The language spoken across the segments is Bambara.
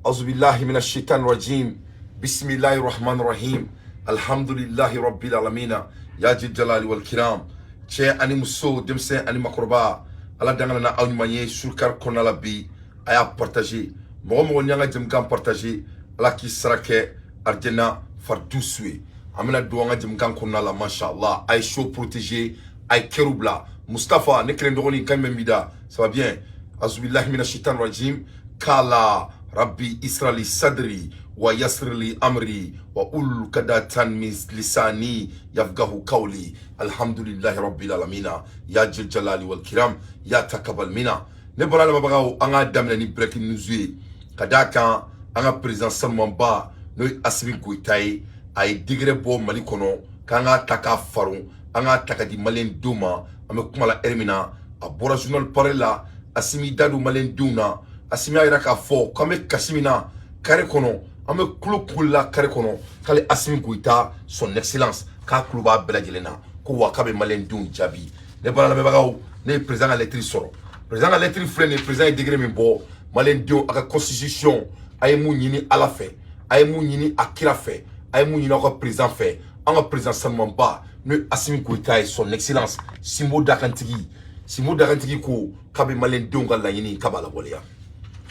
Auzubillahi minash shaitan rajim. Bismillahir rahmanir rahim. Alhamdulillahi rabbil alamin. Ya jil jalali wal kiram. Cɛ ani muso, denmisɛn ani makɔrɔba, Ala dangana na aw ɲuman ye surukari kɔnɔna la bi. A y'a partager. Mɔgɔ mɔgɔ ni y'an ka jɛmukan partager, Ala k'i sara kɛ arijana faridusu ye. An bɛna don an ka jɛmukan kɔnɔna la, masha Allah. A ye show protéger, a ye kɛriw bila. Mustafa, ne kelen dɔgɔnin kan bɛ mida, ça va bien. Azubillahi minash shaitan rajim. Kala rabbi israli sadri wa yasir li amri wa ul kadatan min lisani yafqahu qawli. Alhamdulillahi rabbil alamin. Ya jil jalali wal kiram, ya takabal mina. Ne bɔra lamɛnbagaw, an k'a daminɛ ni breaking news ye ka d'a kan an ka président sanumanba, n'o ye Assimi Goïta ye, a ye décret bɔ Mali kɔnɔ k'an k'a ta k'a faron, an k'a ta ka di maliyɛn denw ma. An bɛ kuma la heure min na, a bɔra journal parlé la. Assimi da don maliyɛn denw na. Assimi y'a yira k'a fɔ k'an bɛ kasi min na carré kɔnɔ, an bɛ kulo kuli la carré kɔnɔ, k'ale Assimi Goïta, son excellence, k'a kulo b'a bɛɛ lajɛlen na, ko wa k'a bɛ maliyɛn denw jaabi. Ne bɔra lamɛnbagaw, ne ye président ka lettre sɔrɔ. Président ka lettre filɛ nin ye. Président ye décret min bɔ, maliyɛn denw, a ka constitution, a ye mun ɲini Ala fɛ, a ye mun ɲini a kira fɛ, a ye mun ɲini aw ka président fɛ, an ka président sanumanba, n'o ye Assimi Goïta ye, son excellence, Sinbo Dakantigi. Sinbo Dakantigi ko k'a bɛ maliyɛn denw ka laɲini, k'a b'a lawaleya,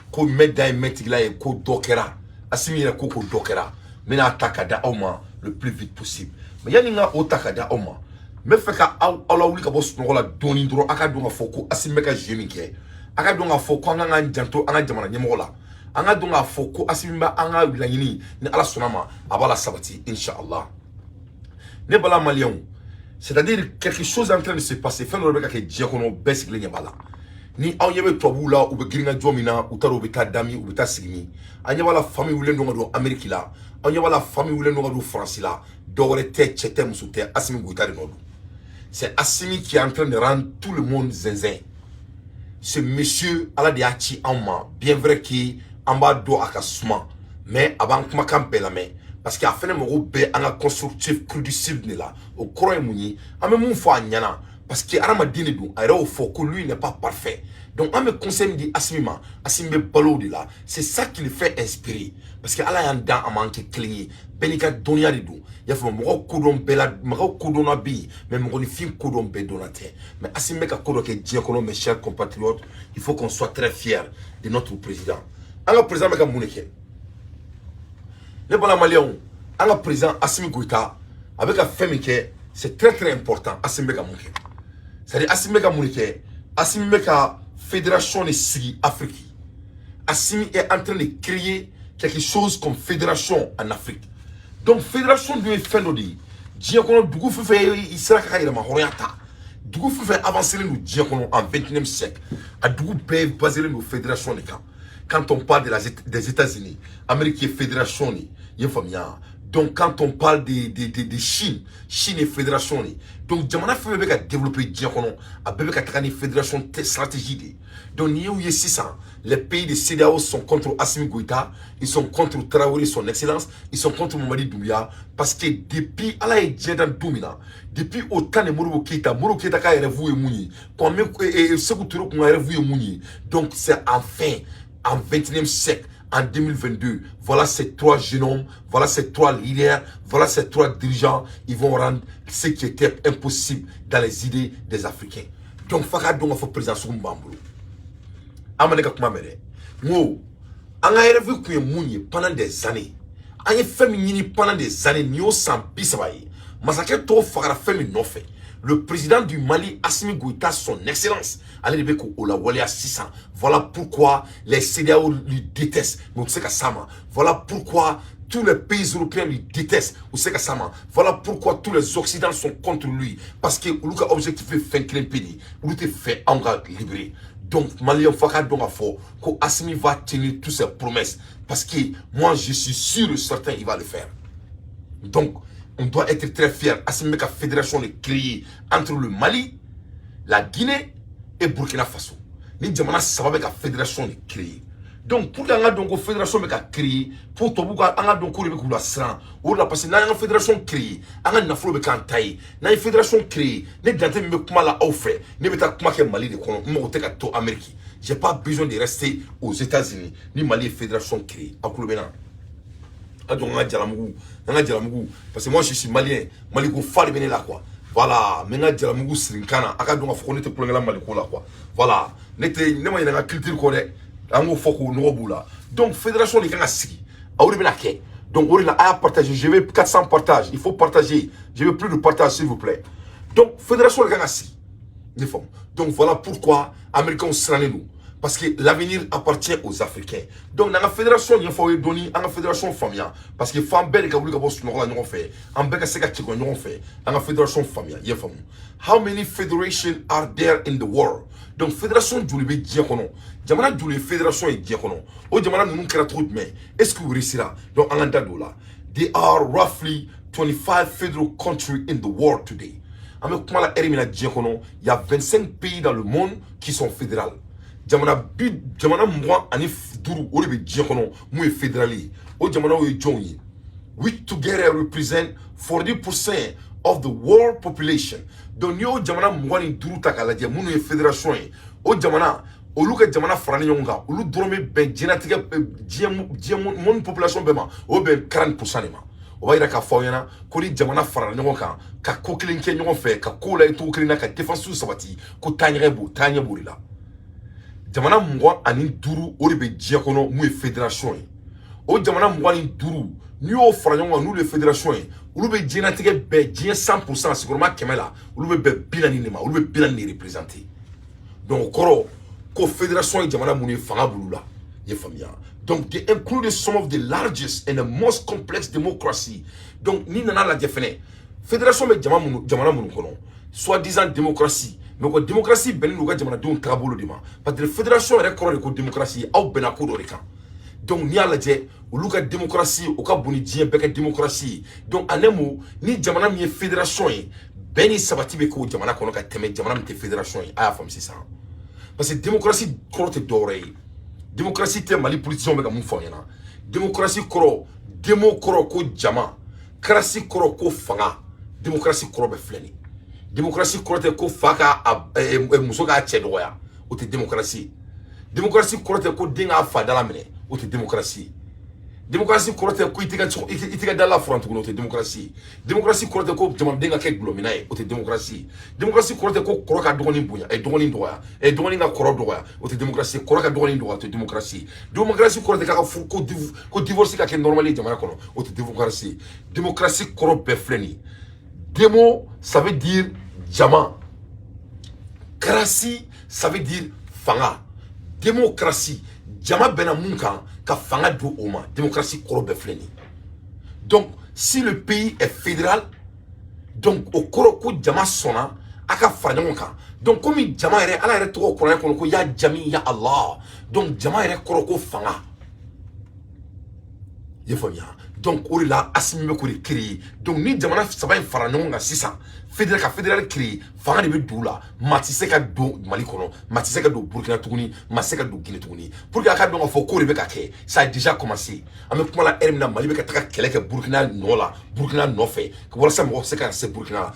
ko mɛ da ye mɛtigila ye, ko dɔ kɛra. Assimi yɛrɛ ko dɔ kɛra. N bɛna ta ka da aw ma le plus vite possible. Mais yanni n ka o ta ka da aw ma, n bɛ fɛ ka aw lawuli ka bɔ sunɔgɔ la dɔɔni dɔrɔn. A ka dɔn k'a fɔ ko Assimi bɛ ka jeu min kɛ, a ka dɔn k'a fɔ ko an kan k'an janto an ka jamana ɲɛmɔgɔ la. An ka dɔn k'a fɔ ko Assimi bɛ an ka laɲini, ni Ala sɔnna ma, a b'a la sabati, inshallah. Ne bala maliyɛnw, c'est-à-dire quelque chose est en train de se passer. Fɛn dɔ bɛ ka kɛ diɲɛ kɔnɔ, bɛɛ sigilen ɲɛ b'a la. Ni aw ɲɛ bɛ tubabuw la, u bɛ girin ka jɔ min na, u taara, u bɛ taa dami, u bɛ taa sigi min. An ɲɛ b'a la, fa min wulilen don ka don Amérique la, aw ɲɛ b'a la, fa min wulilen don ka don Faransi la, dɔwɛrɛ tɛ, cɛ tɛ, muso tɛ, Assimi Goïta de nɔ don. C'est Assimi qui est en train de rendre tout le monde zinzin. Ce monsieur, Ala de y'a ci anw ma. Bien vrai que an b'a dɔn a ka suma, mais a b'an kumakan bɛɛ lamɛn, parce que a fɛnɛ mago bɛ an ka constructif critique de la. O kɔrɔ ye mun ye? An bɛ mun fɔ a ɲɛna? Parce que hadamaden de don, a yɛrɛ y'o fɔ ko lui n'est pas parfait. Donc an bɛ conseil min di Assimi ma, Assimi bɛ balo o de la. C'est ça qui le fait inspirer, parce que Ala y'an dan, a m'an kɛ kelen ye, bɛɛ n'i ka dɔnniya de don. I y'a faamu? Mɔgɔw kodɔn bɛɛ la, mɔgɔw kodɔnna bɛ yen, mais mɔgɔninfin kodɔn bɛɛ dɔnna tɛ. Mais Assimi bɛ ka ko dɔ kɛ diɲɛ kɔnɔ. Mes chers compatriotes, il faut qu'on soit très fiers de notre président. An ka président bɛ ka mun de kɛ? Ne bala maliyɛnw, an ka président Assimi Goïta, a bɛ ka fɛn min kɛ, c'est très très important. Assimi bɛ ka mun kɛ? C'est à dire, Assimi bɛ ka mun de kɛ? Assimi bɛ ka fédération de sigi Afrique. Assimi est en train de créer quelque chose comme fédération en Afrique. Donc fédération dun ye fɛn dɔ de ye diɲɛ kɔnɔ. Dugu fɛn fɛn i sera ka yɛrɛma hɔrɔnya ta, dugu fɛn fɛn avancé don diɲɛ kɔnɔ en 21e siècle, a dugu bɛɛ basé don fédération de kan. Quand on parle des États-Unis, Amérique ye fédération de ye, i ye faamuya? Donc quand on parle de Chine, Chine ye fédération de ye. Donc jamana fɛn fɛn bɛ ka développer diɲɛ kɔnɔ, a bɛɛ bɛ ka taga ni fédération stratégie de ye. Donc n'i y'u ye sisan, les pays de CEDEAO sont contre Assimi Goïta, ils sont contre Traoré, son excellence, ils sont contre Mamadi Doumbouya, parce que depuis Ala ye diɲɛ dan don min na, depuis au temps de Modibo Keïta, Modibo Keïta ka rêve ye mun ye, Kwame Sékou Touré kun ka rêve ye mun ye? Donc c'est enfin en 21e siècle, en 2022, voilà ces trois jeunes hommes, voilà ces trois leaders, voilà ces trois dirigeants, ils vont rendre ce qui était impossible dans les idées des Africains. Donc, f'a ka dɔn k'a fɔ président sugu min b'an bolo. An ma ne ka kuma mɛn dɛ. N ko an ka rêve kun ye mun ye pendant des années? An ye fɛn min ɲini pendant des années, nin y'o san 30 ye. Masakɛ tɔw fagara fɛn min nɔfɛ, le président du Mali, Assimi Goïta, son excellence, ale de bɛ k'o lawaleya sisan. Voilà pourquoi les CEDEAO lui détestent, mais u tɛ se ka s'a ma. Voilà pourquoi tous les pays européens lui détestent, u tɛ se ka s'a ma. Voilà pourquoi tous les Occidentaux sont contre lui, parce que olu ka objectif ye fɛn kelen pe de ye, olu tɛ fɛ anw ka libérer. Donc Malien, fo k'a dɔn k'a fɔ ko Assimi va tenir toutes ses promesses, parce que moi je suis sûr et certain, il va le faire. Donc on doit être très fiers. Assimi bɛ ka fédération de créer entre le Mali, la Guinée et Burkina Faso. Ni jamana saba bɛ ka fédération de créer. Donc pour que an ka dɔn ko fédération bɛ ka créer, pour tubabuw ka an ka dɔn ko de bɛ k'u la siran o de la, parce que n'an y'an ka fédération créer, an ka nafolo bɛ k'an ta ye. N'an ye fédération créer, ne dante min bɛ kuma la aw fɛ, ne bɛ taa kuma kɛ Mali de kɔnɔ, n mago tɛ ka to Amérique. J'ai pas besoin de rester aux États-Unis ni Mali ye fédération créée. Aw tulo bɛ na, a jɔ, n ka jalamugu, n ka jalamugu, parce que moi je suis malien, Mali ko fa de bɛ ne la quoi. Voilà, n bɛ n ka jalamugu siri n kan na. A ka dɔn k'a fɔ ko ne tɛ kulonkɛ la Mali ko la quoi. Voilà, ne tɛ, ne ma ɲinɛ n ka culture kɔ dɛ. An k'o fɔ k'o nɔgɔ b'u la. Donc fédération de kan ka sigi, o de bɛna kɛ. Donc o de la, a y'a partager. Je veux 400 partages, il faut partager, je veux plus de partage, s'il vous plaît. Donc fédération de kan ka sigi, ne faamu. Donc voilà pourquoi Américains sirannen don, parce que l'avenir appartient aux Africains. Donc n'an ka fédération ɲɛfɔ aw ye dɔɔni, an ka fédération faamuya, parce que f'an bɛɛ de ka wuli ka bɔ sunɔgɔ la ɲɔgɔn fɛ, an bɛɛ ka se ka cɛkɔ ɲɔgɔn fɛ, an ka fédération faamuya. I y'a faamu? How many federations are there in the world? Donc fédération joli bɛ diɲɛ kɔnɔ? Jamana joli ye fédération ye diɲɛ kɔnɔ? O jamana ninnu kɛra cogo jumɛn? Est ce que u réussira? Donc an ka da don o la. There are roughly 25 federal countries in the world today. An bɛ kuma la heure min na, diɲɛ kɔnɔ, il y a 25 pays dans le monde qui sont fédérales. Jamana bi, jamana 25, o de bɛ diɲɛ kɔnɔ mun ye fédéral ye. O jamanaw ye jɔnw ye? Which together represent 40% of the world population. Donc n'i y'o jamana 25 ta k'a lajɛ, minnu ye fédération ye, o jamana, olu ka jamana faralen ɲɔgɔn kan, olu dɔrɔn bɛ bɛn diɲɛlatigɛ, diɲɛ monde population bɛɛ ma, o bɛ bɛn 40% de ma. O b'a yira k'a fɔ aw ɲɛna ko ni jamana farala ɲɔgɔn kan ka ko kelen kɛ ɲɔgɔn fɛ, ka ko la cogo kelen na, ka défense sabati, ko taaɲɛ b'o, taaɲɛ b'o de la. Jamana 25, o de bɛ diɲɛ kɔnɔ mun ye fédération ye. O jamana 25, n'i y'o fara ɲɔgɔn kan, n'olu ye fédération ye, olu bɛ diɲɛlatigɛ bɛɛ, diɲɛ 100%, sigiyɔrɔma 100 la, olu bɛ bɛn 40 de ma, olu bɛ 40 de représenter. Donc o kɔrɔ ko fédération ye jamana minnu ye, fanga b'olu la. I ye faamuya? Donc they include some of the largest and the most complex democracy. Donc n'i nana lajɛ fɛnɛ, fédération bɛ jamana minnu kɔnɔ, soi-disant démocratie, mais ko démocratie bɛnnen don u ka jamanadenw taabolo de ma, parce que fédération yɛrɛ kɔrɔ de ko démocratie, aw bɛnna ko dɔ de kan. Donc n'i y'a lajɛ, olu ka démocratie, o ka bon ni diɲɛ bɛɛ ka démocratie ye. Donc en un mot, ni jamana min ye fédération ye, bɛn ni sabati bɛ k'o jamana kɔnɔ ka tɛmɛ jamana min tɛ fédération ye. A y'a faamu sisan? Parce que démocratie kɔrɔ tɛ dɔwɛrɛ ye. Démocratie tɛ Mali politiciens bɛ ka mun fɔ aw ɲɛna. Démocratie kɔrɔ, démo kɔrɔ ko jama, cratie kɔrɔ ko fanga. Démocratie kɔrɔ bɛ filɛ nin. Démocratie kɔrɔ tɛ ko fa ka a muso k'a cɛ dɔgɔya, o tɛ démocratie ye. Démocratie kɔrɔ tɛ ko den k'a fa dala minɛ, o tɛ démocratie ye. Démocratie kɔrɔ tɛ ko i t'i ka dala furan tuguni, o tɛ démocratie ye. Démocratie kɔrɔ tɛ ko jamanaden ka kɛ gulɔmina ye, o tɛ démocratie ye. Démocratie kɔrɔ tɛ ko kɔrɔ ka dɔgɔnin bonya, dɔgɔnin dɔgɔya, dɔgɔnin ka kɔrɔ dɔgɔya, o tɛ démocratie ye. Kɔrɔ ka dɔgɔnin dɔgɔya, o tɛ démocratie ye. Démocratie kɔrɔ tɛ k'a ka furu ko divorce ka kɛ normal ye jamana kɔnɔ, o tɛ démocratie ye. Démocratie kɔrɔ bɛɛ filɛ nin ye. Démo, ça veut dire jama, cratie, ça veut dire fanga. Démocratie, jama bɛnna mun kan ka fanga di o ma. Démocratie kɔrɔ bɛɛ filɛ nin ye. Donc si le pays est fédéral, donc o kɔrɔ ko jama sɔnna a ka fara ɲɔgɔn kan. Donc komi jama yɛrɛ, Ala yɛrɛ tɔgɔ kuranɛ kɔnɔ ko ya jami ya Allah, donc jama yɛrɛ kɔrɔ ko fanga. I ye faamuya? Donc o de la, Asimi bɛ k'o de créer. Donc ni jamana saba in fara ɲɔgɔn kan sisan, fédéral, ka fédéral créer, fanga de bɛ don u la. Maa tɛ se ka don Mali kɔnɔ, maa tɛ se ka don Burukina tuguni, maa tɛ se ka don Guinée tuguni. Pour que a ka dɔn k'a fɔ k'o de bɛ ka kɛ, ça a déjà commencé. An bɛ kuma la heure min na, Mali bɛ ka taga kɛlɛ kɛ Burukina nɔ la, Burukina nɔfɛ, walasa mɔgɔ bɛ se ka se Burukina la.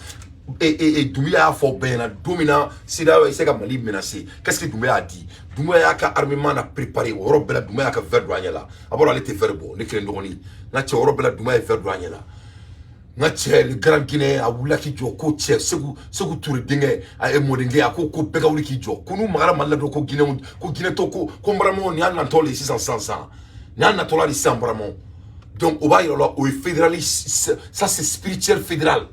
Et Doumbouya y'a fɔ bɛɛ ɲɛna don min na CEDEAO ye se ka Mali menacer. Qu'est-ce que Doumbouya a dit? Doumbouya y'a ka armement na préparé. O yɔrɔ bɛɛ la, Doumbouya y'a ka verre don a ɲɛ la. A b'a dɔn ale tɛ verre bɔ, ne kelen dɔgɔnin n ka cɛ. O yɔrɔ bɛɛ la, Doumbouya ye verre don a ɲɛ la. N ka cɛ, le grand Guinéen, a wulila k'i jɔ ko cɛ Segu Ture denkɛ, a ye mɔdenkɛ, a ko ko bɛɛ ka wuli k'i jɔ, ko n'u magara Mali la dɔrɔn, ko Guinéen, ko Guinétɔ, ko n balimaw, nin y'a natɔ le ye sisan sisan sisan, nin y'a natɔla de sisan, balimaw. Donc o b'a yira la, o ye fédéralisme, ça c'est spirituel fédéral.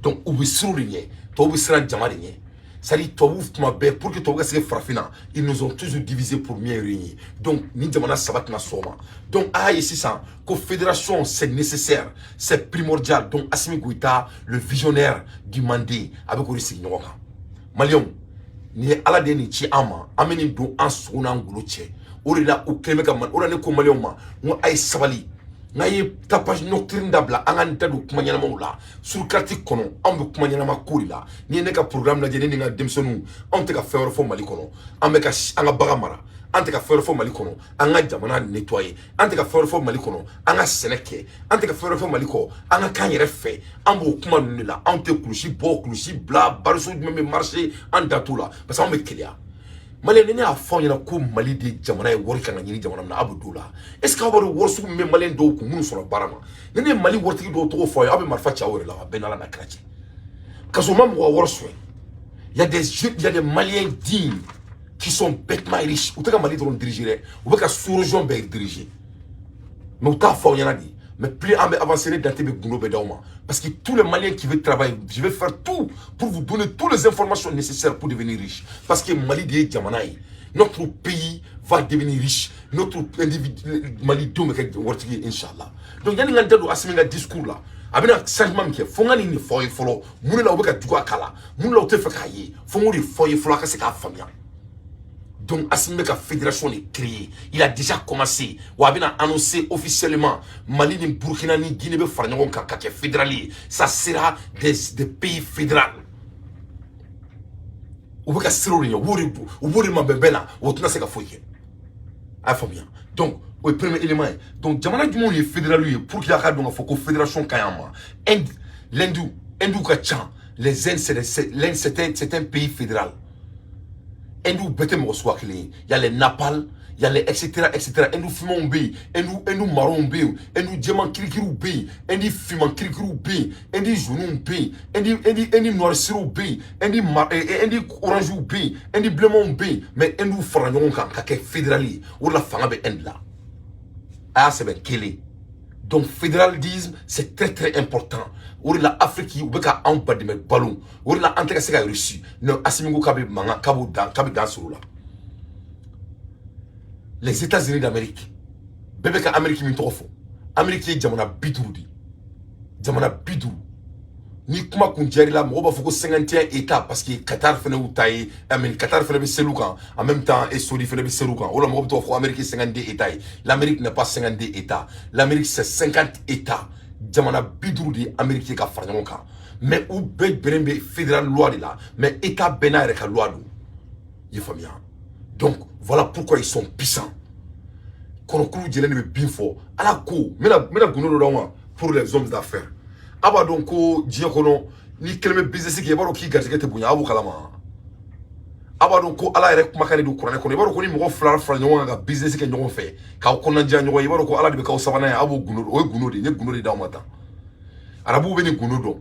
Donc u bɛ siran o de ɲɛ, tɔw bɛ siran jama de ɲɛ. C'est à dire tubabu tuma bɛɛ, pour que tubabu ka se farafinna, ils nous ont toujours divisé pour mieux régner. Donc ni jamana saba tɛna sɔn o ma. Donc a y'a ye sisan ko fédération, c'est nécessaire, c'est primordial. Donc Assimi Goïta, le visionnaire du Mandé, a bɛ k'o de sigi ɲɔgɔn kan. Maliyɛnw, nin ye Ala de ye nin ci an ma, an bɛ nin don an sogo n'an golo cɛ. O de la u kɛlen bɛ ka, o de la ne ko maliyɛnw ma n ko a ye sabali, n'an ye tapage nocturne dabila, an k'an da don kuma ɲɛnamaw la. Sur carte kɔnɔ, anw bɛ kuma ɲɛnama ko de la. N'i ye ne ka programme lajɛ, ne ni n ka denmisɛnninw, anw tɛ ka fɛn wɛrɛ fɔ Mali kɔnɔ. An bɛ ka an ka bagan mara. An tɛ ka fɛn wɛrɛ fɔ Mali kɔnɔ, an ka jamana nettoyer. An tɛ ka fɛn wɛrɛ fɔ Mali kɔnɔ, an ka sɛnɛ kɛ. An tɛ ka fɛn wɛrɛ fɔ Mali kɔ, an ka k'an yɛrɛ fɛ. An b'o kuma ninnu de la. Anw tɛ kulusi bɔ, kulusi bila bariso jumɛn bɛ marché, an da t'o la, parce que anw bɛ keleya. Malien, ni ne y'a fɔ aw ɲɛna ko Mali de jamana ye, wari kan ka ɲini jamana min na, aw bɛ don o la. Est ce que aw b'a dɔn wari sugu min bɛ Malien dɔw kun, minnu sɔrɔ baara ma? Ni ne ye Mali waritigi dɔw tɔgɔ fɔ aw ye, aw bɛ marifa ci aw yɛrɛ la. A bɛɛ n'Ala n'a kira cɛ, ka sɔrɔ u ma mɔgɔ ka wari suɲɛ. Il y a des Maliens dignes qui sont bêtement riches. U tɛ ka Mali dɔrɔn diriger dɛ, u bɛ ka sous-région bɛɛ diriger, mais u t'a fɔ aw ɲɛna de. Mais plus an bɛ avancer, ne dante bɛ gundo bɛɛ d'aw ma, parce que tous les Maliens qui veulent travailler, je vais faire tout pour vous donner toutes les informations nécessaires pour devenir riche, parce que Mali de ye jamana ye. Notre pays va devenir riche, notre individu Mali denw bɛ kɛ waritigi ye, inchallah. Donc yanni n ka n da don Asimi ka discours la, a bɛna changement min kɛ, fo n ka nin de fɔ aw ye fɔlɔ. Mun de la u bɛ ka jugu a kala? Mun de la u tɛ fɛ k'a ye? Fo n k'o de fɔ aw ye fɔlɔ, a ka se k'a faamuya. Donc Assimi bɛ ka fédération de créer. Il a déjà commencé. Wa a bɛna annoncer officiellement, Mali ni Burkina ni Guinée bɛ fara ɲɔgɔn kan ka kɛ fédéral ye. Ça sera des pays fédéraux. U bɛ ka siran o de ɲɛ, u b'o de mabɛn bɛɛ la, o tɛna se ka foyi kɛ. A y'a faamuya? Donc o ye premier élément ye. Donc jamana jumɛnw ye fédéral ye, pour que a ka dɔn k'a fɔ ko fédération ka ɲi a ma? Inde, l'Inde, Inde ka ca. Les Indes, c'est l'Inde, c'est un pays fédéral. Inde bɛɛ tɛ mɔgɔ suguya kelen ye. Il y a les Népal, il y a les etc etc. Inde finmanw bɛ yen, Inde marronw bɛ yen, Inde jɛman kirikiriw bɛ yen, Inde finman kirikiriw bɛ yen, Inde jaunew bɛ yen, Inde noirciriw bɛ yen, Inde orangew bɛ yen, Inde bilenmanw bɛ yen. Mais Inde fara ɲɔgɔn kan ka kɛ fédéral ye. O de la fanga bɛ Inde la. A y'a sɛbɛn kelen. Donc fédéralisme, c'est très très important. O de la Afrique, u bɛ ka anw ba dɛmɛ balo. O de la an tɛ ka se ka réussir. Non, Assimi ko k'a bɛ mankan, k'a b'o dan, k'a bɛ dan sɔrɔ o la. Les États-Unis d'Amérique, bɛɛ bɛ ka Amérique min tɔgɔ fɔ, Amérique ye jamana 50 de ye, jamana 50. Ni kuma kun jɛr'i la, mɔgɔw b'a fɔ ko 51 états, parce que Qatar fɛnɛ y'u ta ye. I Qatar fɛnɛ bɛ seliw kan en même temps et Saudi fɛnɛ bɛ seliw kan. O la mɔgɔw bɛ t'o fɔ Amérique 52 états ye. L'Amérique n'est pas 52 états, l'Amérique, c'est 50 états. Jamana 50 de ye Amérique ye ka fara ɲɔgɔn kan, mais u bɛɛ bɛnnen bɛ fédéral loi de la, mais état bɛɛ n'a yɛrɛ ka loi don. I ye faamuya? Donc voilà pourquoi ils sont puissants. Kɔnɔkulu jɛlen de bɛ bin fɔ. Ala ko n bɛna gundo dɔ d'aw ma pour les hommes d'affaires. A b'a dɔn ko diɲɛ kɔnɔ, n'i kelen bɛ business kɛ, i b'a dɔn k'i garijɛgɛ tɛ bonya. A b'o kalama. A b'a dɔn ko Ala yɛrɛ kumakan de don kuranɛ kɔnɔ. I b'a dɔn ko ni mɔgɔ fila fara ɲɔgɔn kan ka business kɛ ɲɔgɔn fɛ, k'aw kɔnɔnajɛya ɲɔgɔn ye, i b'a dɔn ko Ala de bɛ k'aw sabanan ye. A b'o gundo, o ye gundo de ye. N ye gundo de d'aw ma tan. Arabuw bɛ nin gundo dɔn,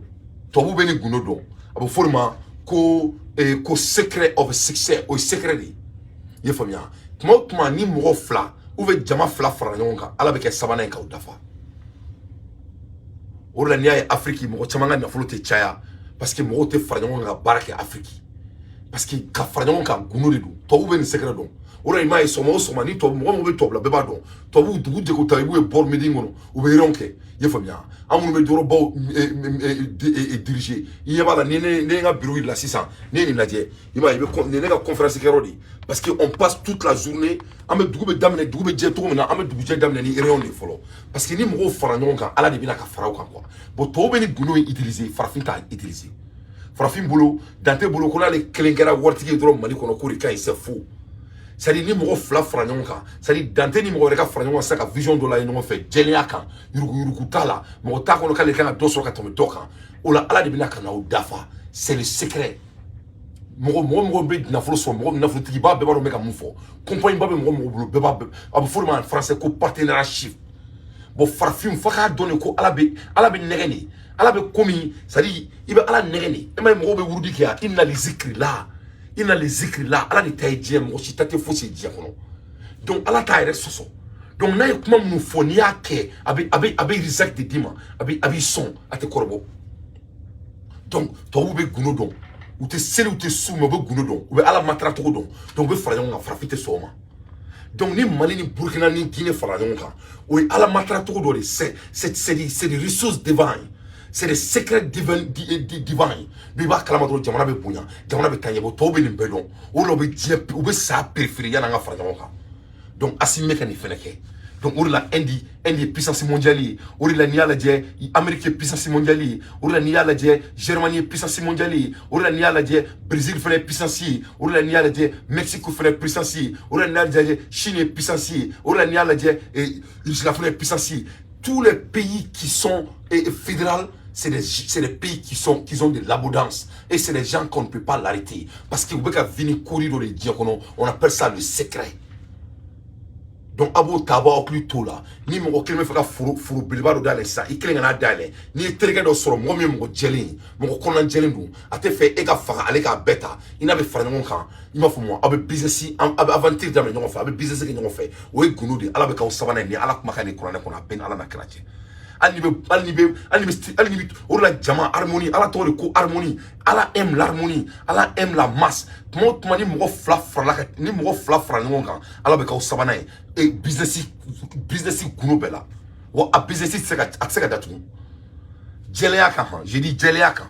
tubabuw bɛ nin gundo dɔn. A bɛ fɔ o de ma ko secret of success. O ye secret de ye. I ye faamuya? Tuma o tuma ni mɔgɔ fila ou bien jama fila fara ɲɔgɔn kan, Ala bɛ kɛ sabanan ye k'aw dafa. O de la n'i y'a ye Afiriki mɔgɔ caman ka nafolo tɛ caya, parce que mɔgɔw tɛ fara ɲɔgɔn kan ka baara kɛ Afiriki, parce que ka fara ɲɔgɔn kan, gundo de don. Tubabuw bɛ nin secret dɔn. O de la i m'a ye, sɔgɔma o sɔgɔma, ni tubabu mɔgɔ mɔgɔ bɛ tubabu la, bɛɛ b'a dɔn, tubabuw dugu jɛ ta, i b'u ye board meeting kɔnɔ, u bɛ réunion kɛ. I ye faamuya? An minnu bɛ yɔrɔbaw diriger, i ɲɛ b'a la, ni ne ye n ka bureau la sisan, ne ye nin lajɛ, i m'a ye, i bɛ nin ye ne ka conférence kɛyɔrɔ de ye, parce que on passe toute la journée. An bɛ dugu bɛ daminɛ, dugu bɛ jɛ cogo min na, an bɛ dugujɛ daminɛ ni réunion de ye fɔlɔ, parce que ni mɔgɔw fara ɲɔgɔn kan, Ala de bɛna ka fara o kan quoi. Bon, tɔw bɛ nin gundo in utiliser, farafin t'a utiliser. Farafin bolo, dante bolo, ko n'ale kelen kɛra waritigi ye dɔrɔn Mali kɔnɔ, k'o de ka ɲi. C'est faux. C'est à dire ni mɔgɔ fila fara ɲɔgɔn kan, c'est à dire dante ni mɔgɔ wɛrɛ ka fara ɲɔgɔn kan sisan ka vision dɔ la ye ɲɔgɔn fɛ, jɛlenya kan, yuruguyurugu t'a la, mɔgɔ t'a kɔnɔ k'ale kan ka dɔ sɔrɔ ka tɛmɛ dɔ kan. O la Ala de bɛna ka n'aw dafa. C'est le secret. Mɔgɔ mɔgɔ bɛ nafolo sɔrɔ, mɔgɔ nafolotigi ba bɛɛ b'a dɔn n bɛ ka mun fɔ. Compagnie ba bɛ mɔgɔ mɔgɔ bolo, bɛɛ b'a, a bɛ fɔ o de ma en français ko partenariat. Bon, farafin fo k'a dɔn de ko Ala bɛ nɛgɛ de, Ala bɛ komi, c'est à dire i bɛ Ala nɛgɛ de. E ma ye, mɔgɔw bɛ wurudi kɛ yan, inna li zikri la, inna li zikri la. Ala de ta ye diɲɛ, mɔgɔ si ta tɛ fosi ye diɲɛ kɔnɔ. Donc Ala t'a yɛrɛ sɔsɔ. Donc n'a ye kuma minnu fɔ, n'i y'a kɛ, a bɛ rizak de d'i ma, a b'i sɔn, a tɛ kɔrɔbɔ. Donc tubabuw bɛ gundo dɔn. U tɛ seli, u tɛ su, mais u bɛ gundo dɔn, u bɛ Ala matara cogo dɔn. Donc u bɛ fara ɲɔgɔn kan, farafin tɛ sɔn o ma. Donc ni Mali ni Burkina ni Guinée fara ɲɔgɔn kan, o ye Ala matara cogo dɔ de. C'est des ressources divines, c'est des secrets divins divins. N'i b'a kalama dɔrɔn, jamana bɛ bonya, jamana bɛ taa ɲɛ. Bɔ tɔw bɛ nin bɛɛ dɔn. O de la u bɛ diɲɛ, u bɛ sa préféré yan'an ka fara ɲɔgɔn kan. Donc Assimi bɛ ka nin fɛnɛ kɛ. Donc o de la Inde ye puissance mondiale ye. O de la n'i y'a lajɛ, Amérique ye puissance mondiale ye. O de la n'i y'a lajɛ, Germanie ye puissance mondiale ye. O de la n'i y'a lajɛ, Brésil fɛnɛ ye puissance ye. O de la n'i y'a lajɛ, Mexique fɛnɛ ye puissance ye. O de la n'i y'a lajɛ, Chine ye puissance ye. O de la n'i y'a lajɛ, Russie fɛnɛ ye puissance ye. Tous les pays qui sont fédérales. C'est des pays qui ont de l'abondance et c'est des gens qu'on ne peut pas l'arrêter parce que u bɛ ka vini kori dɔ de diɲɛ kɔnɔ, on appelle ça le secret. Donc a b'o ta, a b'aw hakili t'o la. Ni mɔgɔ kelen bɛ fɛ ka foro foro belebeleba dɔ dayɛlɛ sisan, i kelen ka n'a dayɛlɛ. N'i ye terikɛ dɔ sɔrɔ, mɔgɔ min ye mɔgɔ jɛlen ye, mɔgɔ kɔnɔna jɛlen don, a tɛ fɛ e ka faga, ale k'a bɛɛ ta, i n'a bɛ fara ɲɔgɔn kan, i m'a faamu, aw bɛ business, aw bɛ aventure daminɛ ɲɔgɔn fɛ, aw bɛ business kɛ ɲɔgɔn fɛ. O ye gundo de ye. Ala bɛ k'aw sabanan ye. Ni Ala kumakan ni kuranɛ kɔnɔ, a bɛɛ ni Ala na kira cɛ. Hali ni bɛ, hali ni bɛ, hali ni bɛ, hali ni bɛ, o de la jama harmonie, Ala tɔgɔ de ko harmonie. Ala aime l'harmonie, Ala aime la masse. Tuma o tuma ni mɔgɔ fila farala ka, ni mɔgɔ fila fara ɲɔgɔn kan, Ala bɛ k'aw sabanan ye. E business gundo bɛɛ la wa, a business tɛ se ka, a tɛ se ka datugu jɛlenya kan. Han, j'ai dit jɛlenya kan.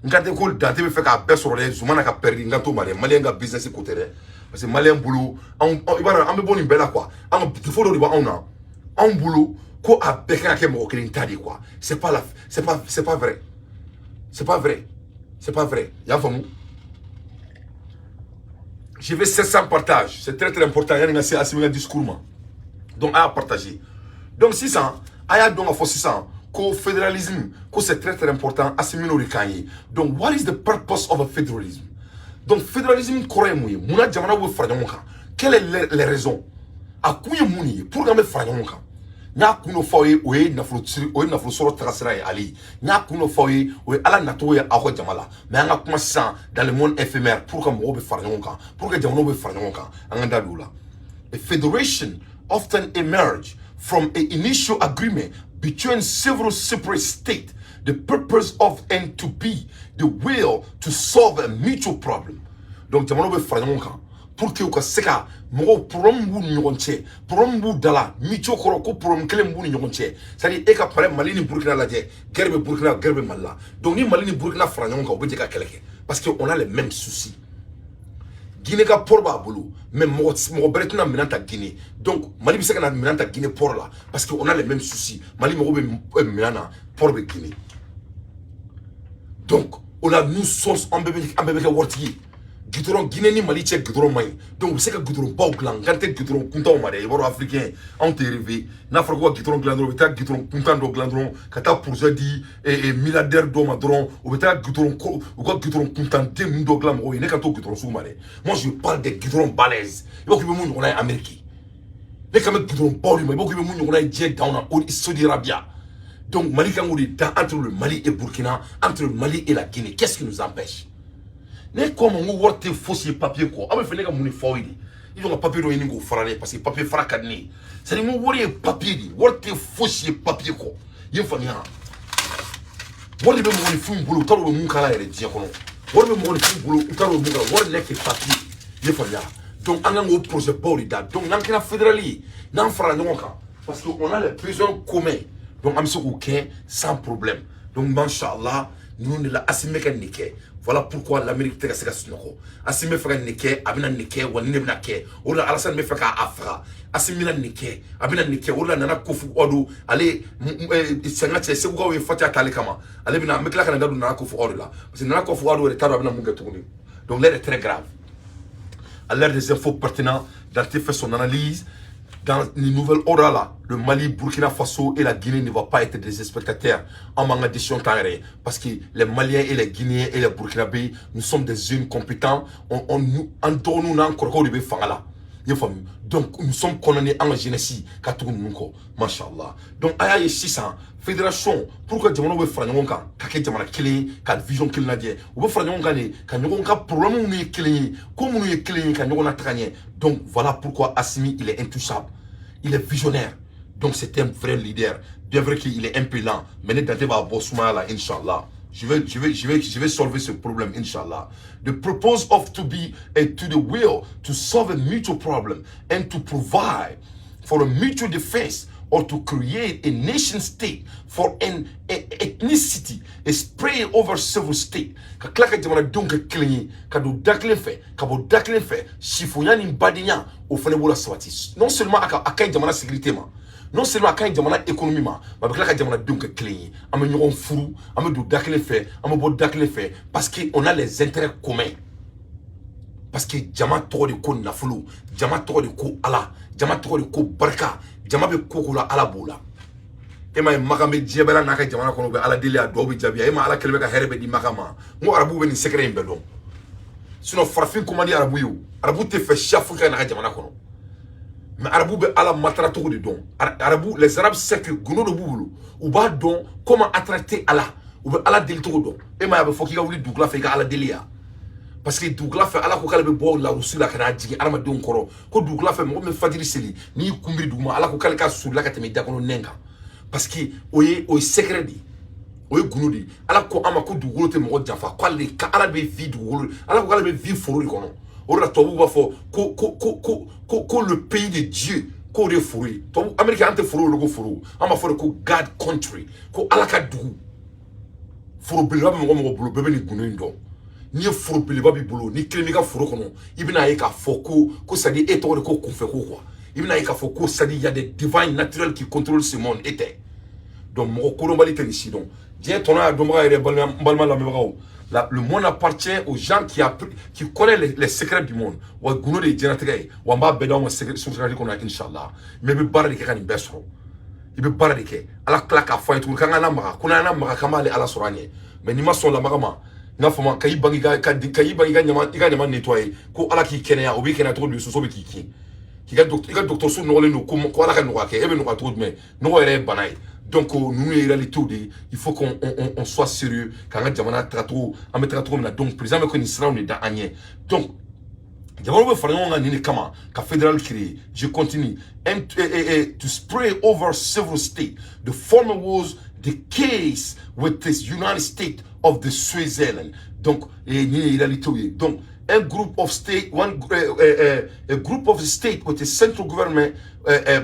N kan tɛ ko Dante bɛ fɛ k'a bɛɛ sɔrɔ dɛ, Zumana ka perdre. N kan t'o ma dɛ. Maliyɛn ka business ko tɛ dɛ, parce que maliyɛn bolo, anw, i b'a dɔn, an bɛ bɔ nin bɛɛ la quoi. An ka défaut dɔ de b'anw na. Anw bolo ko a bɛɛ kan ka kɛ mɔgɔ kelen ta de quoi. C'est pas vrai, c'est pas vrai, c'est pas vrai. I y'a faamu? Je vais 700 partages, c'est très très important. Yanni n ka se Assimi ka discours ma, donc a y'a partager. Donc sisan a y'a dɔn k'a fɔ sisan ko fédéralisme ko c'est très très important. Assimi n'o de kan ye. Donc what is the purpose of a federalism? Donc fédéralisme kɔrɔ ye mun ye? Munna jamanaw bɛ fara ɲɔgɔn kan? Quelles sont les raisons? A kun ye mun de ye pour que an bɛ fara ɲɔgɔn kan? N y'a kun dɔ f'aw ye, o ye nafolo siri, o ye nafolo sɔrɔ tagasira ye. Ali n y'a kun dɔ f'aw ye, o ye Ala nacogo ye aw ka jama la. Mais an ka kuma sisan dans le monde éphémère, pour que mɔgɔw bɛ fara ɲɔgɔn kan, pour que jamanaw bɛ fara ɲɔgɔn kan, an ka da don o la. A federation often emerge from an initial agreement between several separate states, the purpose of and to be the will to solve a mutual problem. Donc jamanaw bɛ fara ɲɔgɔn kan pour que u ka se ka mɔgɔw, problème b'u ni ɲɔgɔn cɛ, problème b'u da la, mutual kɔrɔ ko problème kelen b'u ni ɲɔgɔn cɛ. C'est à dire e ka pare Mali ni Burkina lajɛ, guerre bɛ Burkina, guerre bɛ Mali la. Donc ni Mali ni Burkina fara ɲɔgɔn kan, u bɛ jɛ ka kɛlɛ kɛ parce que on a les mêmes soucis. Guinée ka port b'a bolo, mais mɔgɔ mɔgɔ bɛrɛ tɛna minɛn ta Guinée. Donc Mali bɛ se ka na minɛn ta Guinée port la parce que on a les mêmes soucis. Mali mago bɛ minɛn na, port bɛ Guinée. Donc o la nous sommes, an bɛɛ bɛ kɛ waritigi ye. Goudron, Guinée ni Mali cɛ goudron man ɲi, donc u bɛ se ka goudron baw dilan. N kan tɛ goudron kuntanw ma dɛ. I b'a dɔn, africain anw tɛ rêver. N'a fɔra ko ka goudron dilan dɔrɔn, u bɛ taa goudron kuntan dɔ dilan dɔrɔn ka taa projet di milliardaire dɔw ma dɔrɔn, u bɛ taa goudron ko u ka goudron kuntanden ninnu dɔ dilan mɔgɔw ye. Ne ka t'o goudron sugu ma dɛ. Moi, je parle des goudrons balèzes. I b'a fɔ k'i bɛ mun ɲɔgɔnna ye Amérique. Ne kan bɛ goudron baw de ma. I b'a fɔ k'i bɛ mun ɲɔgɔnna ye diɲɛ danw na, o Saudi Arabia. Donc Mali kan k'o de dan entre le Mali et Burkina, entre le Mali et la Guinée. Qu'est-ce qui nous empêche? Ne ko ma n ko wari tɛ fosi ye papier kɔ. Aw bɛ fɛ ne ka mun de fɔ aw ye de? I jɔ ka papier dɔ ɲini k'o fara ne, parce que papier fara ka di ne ye. C'est à dire n ko wari ye papier de ye, wari tɛ fosi ye papier kɔ. I ye faamuya? Wari de bɛ mɔgɔninfinw bolo, u t'a dɔn u bɛ mun k'a la yɛrɛ diɲɛ kɔnɔ. Wari bɛ mɔgɔninfinw bolo, u t'a dɔn u bɛ mun k'a la. Wari n'est que papier. I ye faamuya? Donc an kan k'o projet baw de da. Donc n'an kɛra fédéral ye, n'an farala ɲɔgɔn kan, parce que on a les besoins communs, donc an bɛ se k'o kɛ sans problème. Donc mashallah, ninnu de la Assimi bɛ ka nin kɛ. Voilà pourquoi l'Amérique tɛ ka se ka sunɔgɔ. Assimi bɛ fɛ ka nin kɛ, a bɛna nin kɛ wa, nin de bɛna kɛ. O de la Alassane bɛ fɛ k'a faga. Assimi bɛna nin kɛ, a bɛna nin kɛ. O de la Nana Akufo-Addo, ale sɛgɛn cɛ Segukaw ye Fatiya t'ale kama. Ale bɛna, n bɛ tila ka na da don Nana Akufo-Addo la, parce que Nana Akufo-Addo yɛrɛ t'a dɔn a bɛna mun kɛ tuguni. Donc l'heure est très grave. À l'ère des infos pertinentes, Dante fait son analyse. Dans les nouvelles ordres là, le Mali, Burkina Faso et la Guinée ne vont pas être des spectateurs en manque de décision, parce que les Maliens et les Guinéens et les Burkinabés, nous sommes des jeunes compétents. On nous, en nous encore de fanga la. Donc nous sommes condamnés en jeunesse ka tugu ninnu kɔ, mashallah. Donc a y'a ye sisan fédération, pour que jamanaw bɛ fara ɲɔgɔn kan ka kɛ jamana kelen ye, ka vision kelen lajɛ, u bɛ fara ɲɔgɔn kan de ka ɲɔgɔn ka problème minnu ye kelen ye, ko minnu ye kelen ye, ka ɲɔgɔn nataga ɲɛ. Donc voilà pourquoi Assimi, il est intouchable, il est visionnaire. Donc c'est un vrai leader. Bien vrai qu'il est un peu lent, mais ne Dante b'a bɔ sumaya la, inchallah. Je vais solver ce problème, Inch'Allah. The purpose of to be to the will to solve a mutual problem and to provide for a mutual defense or to create a nation state for an ethnicity a spread over several states. Ka tila ka jamanadenw kɛ kelen ye, ka don da kelen fɛ, ka bɔ da kelen fɛ, sifonya ni badenya, o fana b'o la sabati. Non seulement a ka ɲi jamana sécurité ma, non seulement a ka ɲi jamana économie ma, mais a bɛ tila ka jamanadenw kɛ kelen ye. An bɛ ɲɔgɔn furu, an bɛ don da kelen fɛ, an bɛ bɔ da kelen fɛ, parce que on a les intérêts communs, parce que jama tɔgɔ de ko nafolo, jama tɔgɔ de ko Ala, jama tɔgɔ de ko barika. Jama bɛ ko ko la, Ala b'o la. E ma ye, Makan bɛ diɲɛ bɛɛ la n'a ka jamana kɔnɔ, u bɛ Ala deli, a dɔw bɛ jaabi. E ma, Ala kɛlen bɛ ka hɛrɛ bɛ di Makan ma. N ko arabuw bɛ nin secret in bɛɛ dɔn. Sinon farafin ko man di arabu ye. O arabu tɛ fɛ siya foyi ka na ka jamana kɔnɔ, mais arabu bɛ Ala matara cogo de dɔn. Arabu, les Arabes sait que gundo dɔ b'u bolo, u b'a dɔn comment attracter Ala, u bɛ Ala deli cogo dɔn. E ma ye, a bɛ fɔ k'i ka wuli dugukila fɛ, i ka Ala deli yan, parce que dugukila fɛ, Ala ko k'ale bɛ bɔ larusi la ka n'a jigin adamadenw kɔrɔ, ko dugukila fɛ, mɔgɔ min bɛ fajiri seli, n'i kunbiri duguma, Ala ko k'ale ka surula ka tɛmɛ i da kɔnɔ nɛn kan, parce que o ye secret de ye, o ye gundo de ye. Ala ko an ma ko dugukolo tɛ mɔgɔ janfa, ko ale ka Ala bɛ vi dugukolo, Ala ko k'ale bɛ vi foro de kɔnɔ. O de la tubabuw b'a fɔ ko le pays de Dieu, k'o de ye foro ye. Tubabu Amérique, an tɛ foro wele ko foro, an b'a fɔ de ko God country, ko Ala ka dugu. Foro belebeleba bɛ mɔgɔ mɔgɔ bolo, bɛɛ bɛ nin gundo in dɔn. N'i ye foro belebeleba b'i bolo, ni kelen b'i ka foro kɔnɔ, i bɛna ye k'a fɔ ko c'est à dire e tɔgɔ de ko kunfɛ ko quoi. I bɛna ye k'a fɔ ko c'est à dire y a des divines naturels qui contrôlent ce monde, e tɛ. Donc mɔgɔ kodɔnbali tɛ nin si dɔn. Diɲɛ tɔnɔ y'a dɔnbaga yɛrɛ. Balima, n balima lamɛnbagaw, le monde appartient aux gens qui connaissent les secrets du monde. Wa gundo de ye diɲɛlatigɛ ye. Wa n b'a bɛɛ d'aw ma secret kɔnɔ, inshallah. Mais i bɛ baara de kɛ ka nin bɛɛ sɔrɔ, i bɛ baara de kɛ. Ala tila k'a fɔ an ye tuguni k'an ka lamaga, ko n'an lamaga, k'an b'ale Ala sɔrɔ an ɲɛ. Mais n'i ma sɔn lamaga ma, n k'a fɔ ma ka i bange ka i bange i ka ɲama nettoyer, ko Ala k'i kɛnɛya, o b'i kɛnɛya cogo di? Soso bɛ k'i kin k'i ka i ka dɔgɔtɔrɔso nɔgɔlen don, ko Ala ka nɔgɔya kɛ, e bɛ nɔgɔya cogo jumɛn? Nɔgɔ yɛrɛ ye bana ye. Donc ninnu ye réalité de ye. Il faut qu'on on soit sérieux k'an ka jamana tagacogo, an bɛ taga cogo min na. Donc président bɛ ko nin siraw de da an ɲɛ. Donc jamanaw bɛ fara ɲɔgɔn kan nin de kama ka fédéral créer. Je continue. And to spread over several states, the former was the case with this United States of the Switzerland. Donc nin ye réalité ye. Donc un group of state, one a group of state with a central government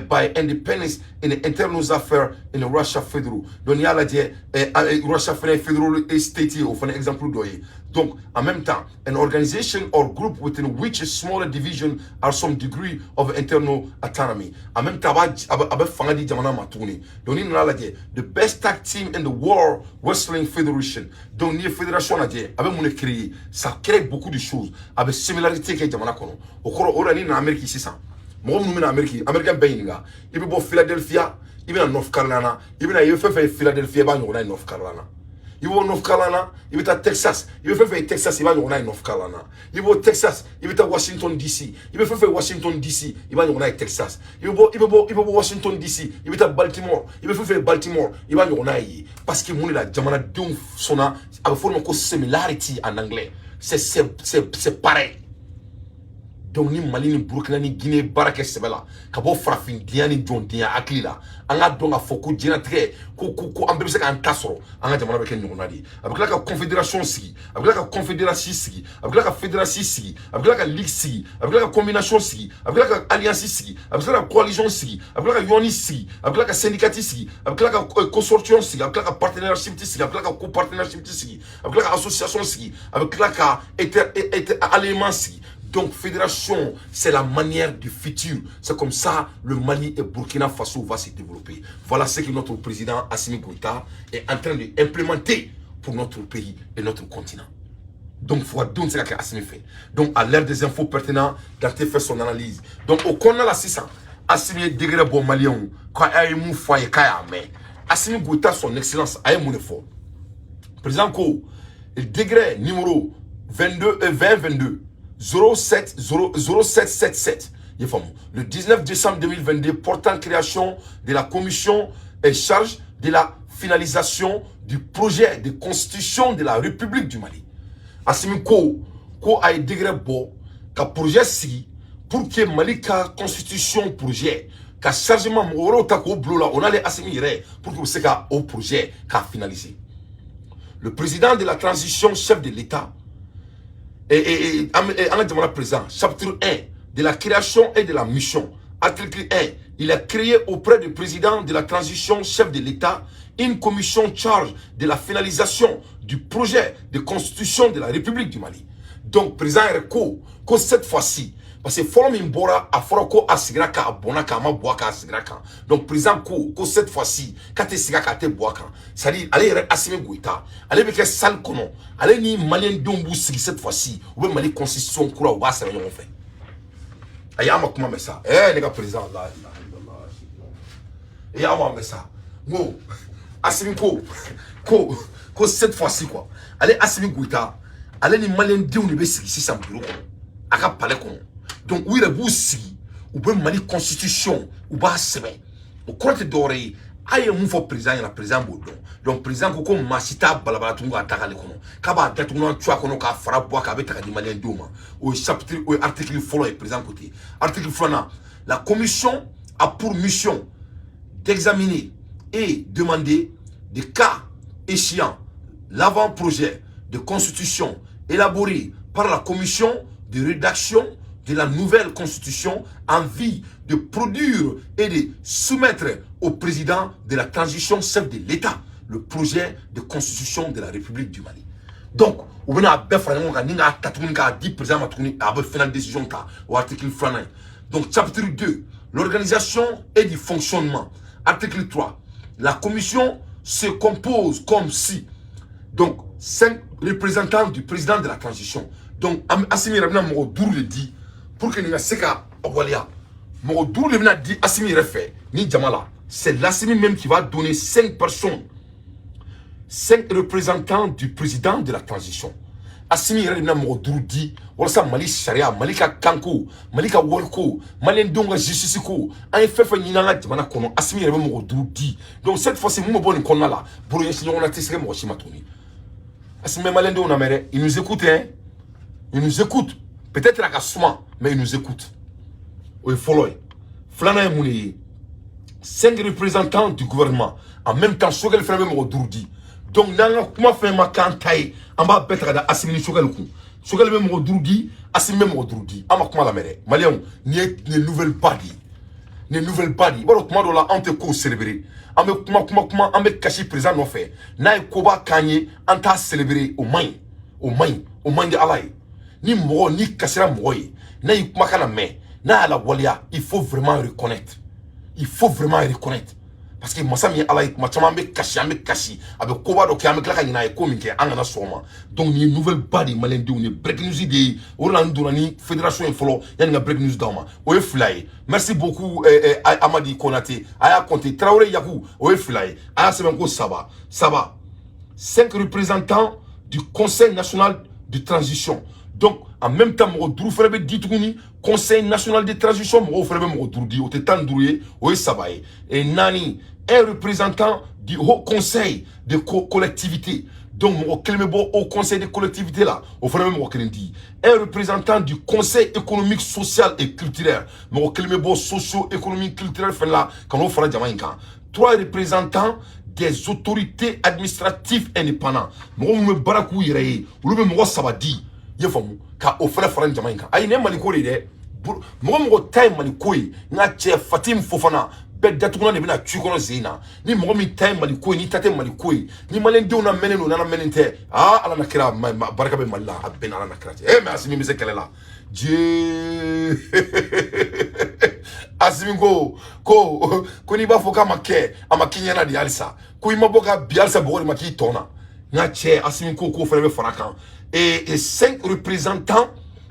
by independence in the internal affairs in the Russia Federal. Donc n'i y'a lajɛ, Russia fana ye federal state ye, o fana exemple dɔ ye. Donc en même temps, an organization or group within which a smaller division are some degree of internal autonomy. En même temps, a bɛ fanga di jamana ma tuguni. Donc n'i nana lajɛ, the best tag team in the World Wrestling Federation. Donc n'i ye fédération lajɛ, a bɛ mun de créer? Ça crée beaucoup de choses. A bɛ similarité kɛ jamana kɔnɔ. O kɔrɔ, o la n'i nana Amérique sisan, mɔgɔ minnu bɛna Amérique, américain bɛɛ ɲininka, i bɛ bɔ Philadelphia, i bɛna North Carolina, i bɛna, i bɛ fɛn fɛn ye Philadelphia, i b'a ɲɔgɔnna ye North Carolina. I bɛ bɔ North Carolina, i bɛ taa Texas, i bɛ fɛn fɛn ye Texas, i b'a ɲɔgɔnna ye North Carolina. I bɛ bɔ Texas, i bɛ taa Washington DC, i bɛ fɛn fɛn ye Washington DC, i b'a ɲɔgɔnna ye Texas. I bɛ bɔ Washington DC, i bɛ taa Baltimore, i bɛ fɛn fɛn ye Baltimore, i b'a ɲɔgɔnna ye yen. Parce que mun de la jamanadenw sɔnna? A bɛ fɔ o de ma ko similarity en anglais, c'est pareil. Donc ni Mali ni Burukina ni Guinée baara kɛ sɛbɛ la, ka bɔ farafindenya ni jɔndenya hakili la, an k'a dɔn k'a fɔ ko diɲɛlatigɛ ko an bɛɛ bɛ se k'an ta sɔrɔ, an ka jamana bɛ kɛ ɲɔgɔnna de ye. A bɛ tila ka confédération sigi, a bɛ tila ka confédération sigi, a bɛ tila ka fédération sigi, a bɛ tila ka ligue sigi, a bɛ tila ka combinaison sigi, a bɛ tila ka alliance sigi, a bɛ tila ka coalition sigi, a bɛ tila ka yɔni sigi, a bɛ tila ka syndicat sigi, a bɛ tila ka consortium sigi, a bɛ tila ka partenariat sigi, a bɛ tila ka copartenariat sigi, a bɛ tila ka association sigi, a bɛ tila ka inter alliance sigi. Donc, fédération, c'est la manière du futur. C'est comme ça le Mali et Burkina Faso va se développer. Voilà ce que notre président Assimi Goïta est en train d'implémenter pour notre pays et notre continent. Donc, il faut donner ce qu'Assimi fait. Donc, à l'ère des infos pertinentes, Dante fait son analyse. Donc, au kɔnɔna la sisan, Assimi ye degré bɔ Maliyɛnw ko a ye mun fɔ a ye k'a y'a mɛn. Assimi Goïta, son excellence, a ye mun de fɔ? Président ko, décret numéro 22, 20 22 07 0 0777, i faamu, le 19 décembre 2022, portant création de la commission en charge de la finalisation du projet de constitution de la République du Mali. Assimi ko a ye décret bɔ ka projet sigi pour que Mali ka constitution projet ka chargement, mɔgɔ wɛrɛw ta k'o bila o la, o n'ale Assimi yɛrɛ, pour que u bɛ se ka o projet k'a finaliser. Le président de la transition, chef de l'État, et an ka jamana président, chapitre 1 de la création et de la mission, article 1, il a créé auprès du président de la transition, chef de l'État, une commission charge de la finalisation du projet de constitution de la République du Mali. Donc président yɛrɛ ko cette fois-ci, parce que fɔlɔ min bɔra, a fɔra ko a sigira kan, a bɔnna kan, a ma bɔ a kan, a sigira kan. Donc président ko cette fois-ci k'a tɛ sigi a kan, a tɛ bɔ a kan. C'est à dire ale yɛrɛ Assimi Goïta, ale bɛ kɛ salle kɔnɔ, ale ni maliyɛn denw b'u sigi. Cette fois-ci, u bɛ Mali constitution kura, u b'a sɛbɛn ɲɔgɔn fɛ. A y'a ma kuma mɛn sa. Ne ka président, la ilaha illallah, e y'a ma mɛn sa. N ko Assimi ko cette fois-ci quoi, ale Assimi Goïta, ale ni maliyɛndenw de bɛ sigi sisan bureau kɔnɔ, a ka palais kɔnɔ. Donc u yɛrɛ b'u sigi, u bɛ Mali constitution, u b'a sɛbɛn. O kɔrɔ tɛ dɔwɛrɛ ye, a ye mun fɔ président ɲɛna, président b'o dɔn. Donc président ko maa si t'a balabala tugun k'a da k'ale kɔnɔ, k'a b'a datugu cogoya kɔnɔ, k'a fara bɔ a kan, a bɛ ta ka di maliyɛndenw ma. O ye chapitre, o ye article fɔlɔ ye, président ko ten. Article filanan: la commission a pour mission d'examiner et demander, des cas échéants, l'avant-projet de constitution élaboré par la commission de rédaction de la nouvelle constitution en vue de produire et de soumettre au président de la transition, chef de l'État, le projet de constitution de la République du Mali. Donc, u bɛna a bɛɛ fara ɲɔgɔn kan ni k'a ta tuguni k'a di président ma tuguni, a bɛ final décision ta. O article filanan ye. Donc chapitre 2, l'organisation et du fonctionnement. Article 3: la commission se compose comme suit. Donc cinq représentants du président de la transition. Donc Assimi yɛrɛ bɛna mɔgɔ duuru de di pour que nin ka se ka waleya. Mɔgɔ duuru de bɛna di Assimi yɛrɛ fɛ ni jama la. C'est l'Assimi même qui va donner cinq personnes, cinq représentants du président de la transition. Assimi yɛrɛ de bɛna mɔgɔ duuru di walasa Mali sariya, Mali ka kanko, Mali ka wariko, maliyɛndenw ka justice ko, an ye fɛn fɛn ɲini an ka jamana kɔnɔ, Assimi yɛrɛ bɛ mɔgɔ duuru di. Donc cette fois ci, mun bɛ bɔ nin kɔnɔna la, bolo ɲɛsin ɲɔgɔn na tɛ se mɔgɔ si ma tuguni. Assimi bɛ maliyɛndenw lamɛn dɛ. Il nous écoute, hein, il nous écoute. Peut-être a ka suma, mais il nous écoute. O ye fɔlɔ ye. Filanan ye mun de ye? Cinq représentants du gouvernement. En même temps, Choguel fana bɛ mɔgɔ duuru di. Donc n'an ka kuma fɛn ma k'an ta ye, an b'a bɛɛ ta ka da Assimi ni Choguel kun. Choguel bɛ mɔgɔ duuru di, Assimi bɛ mɔgɔ duuru di. An ma kuma lamɛn dɛ. Maliyɛnw, nin ye nouvelle ba de ye, nin ye nouvelle ba de ye. I b'a dɔn, tuma dɔw la, anw tɛ kow célébrer. An bɛ kuma kuma kuma, an bɛ kasi président nɔfɛ. N'a ye koba k'an ye, an t'a célébrer. O man ɲi, o man ɲi, o man di Ala ye. Ni mɔgɔ n'i kasira mɔgɔ ye, n'a y'i kumakan na mɛn, n'a y'a lawaleya, il faut vraiment reconnaître, il faut vraiment reconnaître, parce que masa min ye Ala ye, kuma caman an bɛ kasi, an bɛ kasi, a bɛ koba dɔ kɛ, an bɛ tila ka ɲinɛ a ye ko min kɛ, an kana sɔn o ma. Donc nin ye nouvelle ba de ye maliyɛndenw ye, break news de ye. O de la n donna ni fédération ye fɔlɔ yanni n ka break news d'aw ma. O ye fila ye. Merci beaucoup Amadi Konate. A y'a compter. Traoré Yaku, o ye fila ye. A y'a sɛbɛn ko saba saba. Cinq représentants du Conseil national de transition. Donc en même temps, mɔgɔ duuru fana bɛ di tuguni. Conseil national de transition mɔgɔw fana bɛ mɔgɔ duuru di. O tɛ 15 ye, o ye saba ye. Et naani, un représentant du haut conseil de collectivité. Donc mɔgɔ kelen bɛ bɔ haut conseil de collectivité la, o fana bɛ mɔgɔ kelen di. Un représentant du Conseil économique, social et culturel. Mɔgɔ kelen bɛ bɔ socio économique culturel fana la ka n'o fara jama in kan. Trois représentants des autorités administratives indépendantes. Mɔgɔ minnu bɛ baara k'u yɛrɛ ye, olu bɛ mɔgɔ saba di. I ye faamu, ka o fana fara jama in kan. Ayi, nin ye Maliko de ye dɛ. Mɔgɔ mɔgɔ ta ye Maliko ye, n ka cɛ Fatim Fofana bɛɛ datugulan de bɛna cu kɔnɔ sen na. Ni mɔgɔ min ta ye Maliko ye, n'i ta tɛ Maliko ye, ni maliyɛndenw na mɛnnen don, n'an mɛnnen tɛ, aa, Ala na kira, barika bɛ Mali la, a bɛɛ ni Ala na kira cɛ. Eh, mais Assimi bɛ se kɛlɛ la. Dieu, Assimi ko n'i b'a fɔ k'a ma kɛ, a ma k'i ɲɛna de halisa, ko i ma bɔ ka bi halisa, bɔgɔ de ma k'i tɔn na. N ka cɛ Assimi ko k'o fana bɛ fara a kan. Et cinq représentants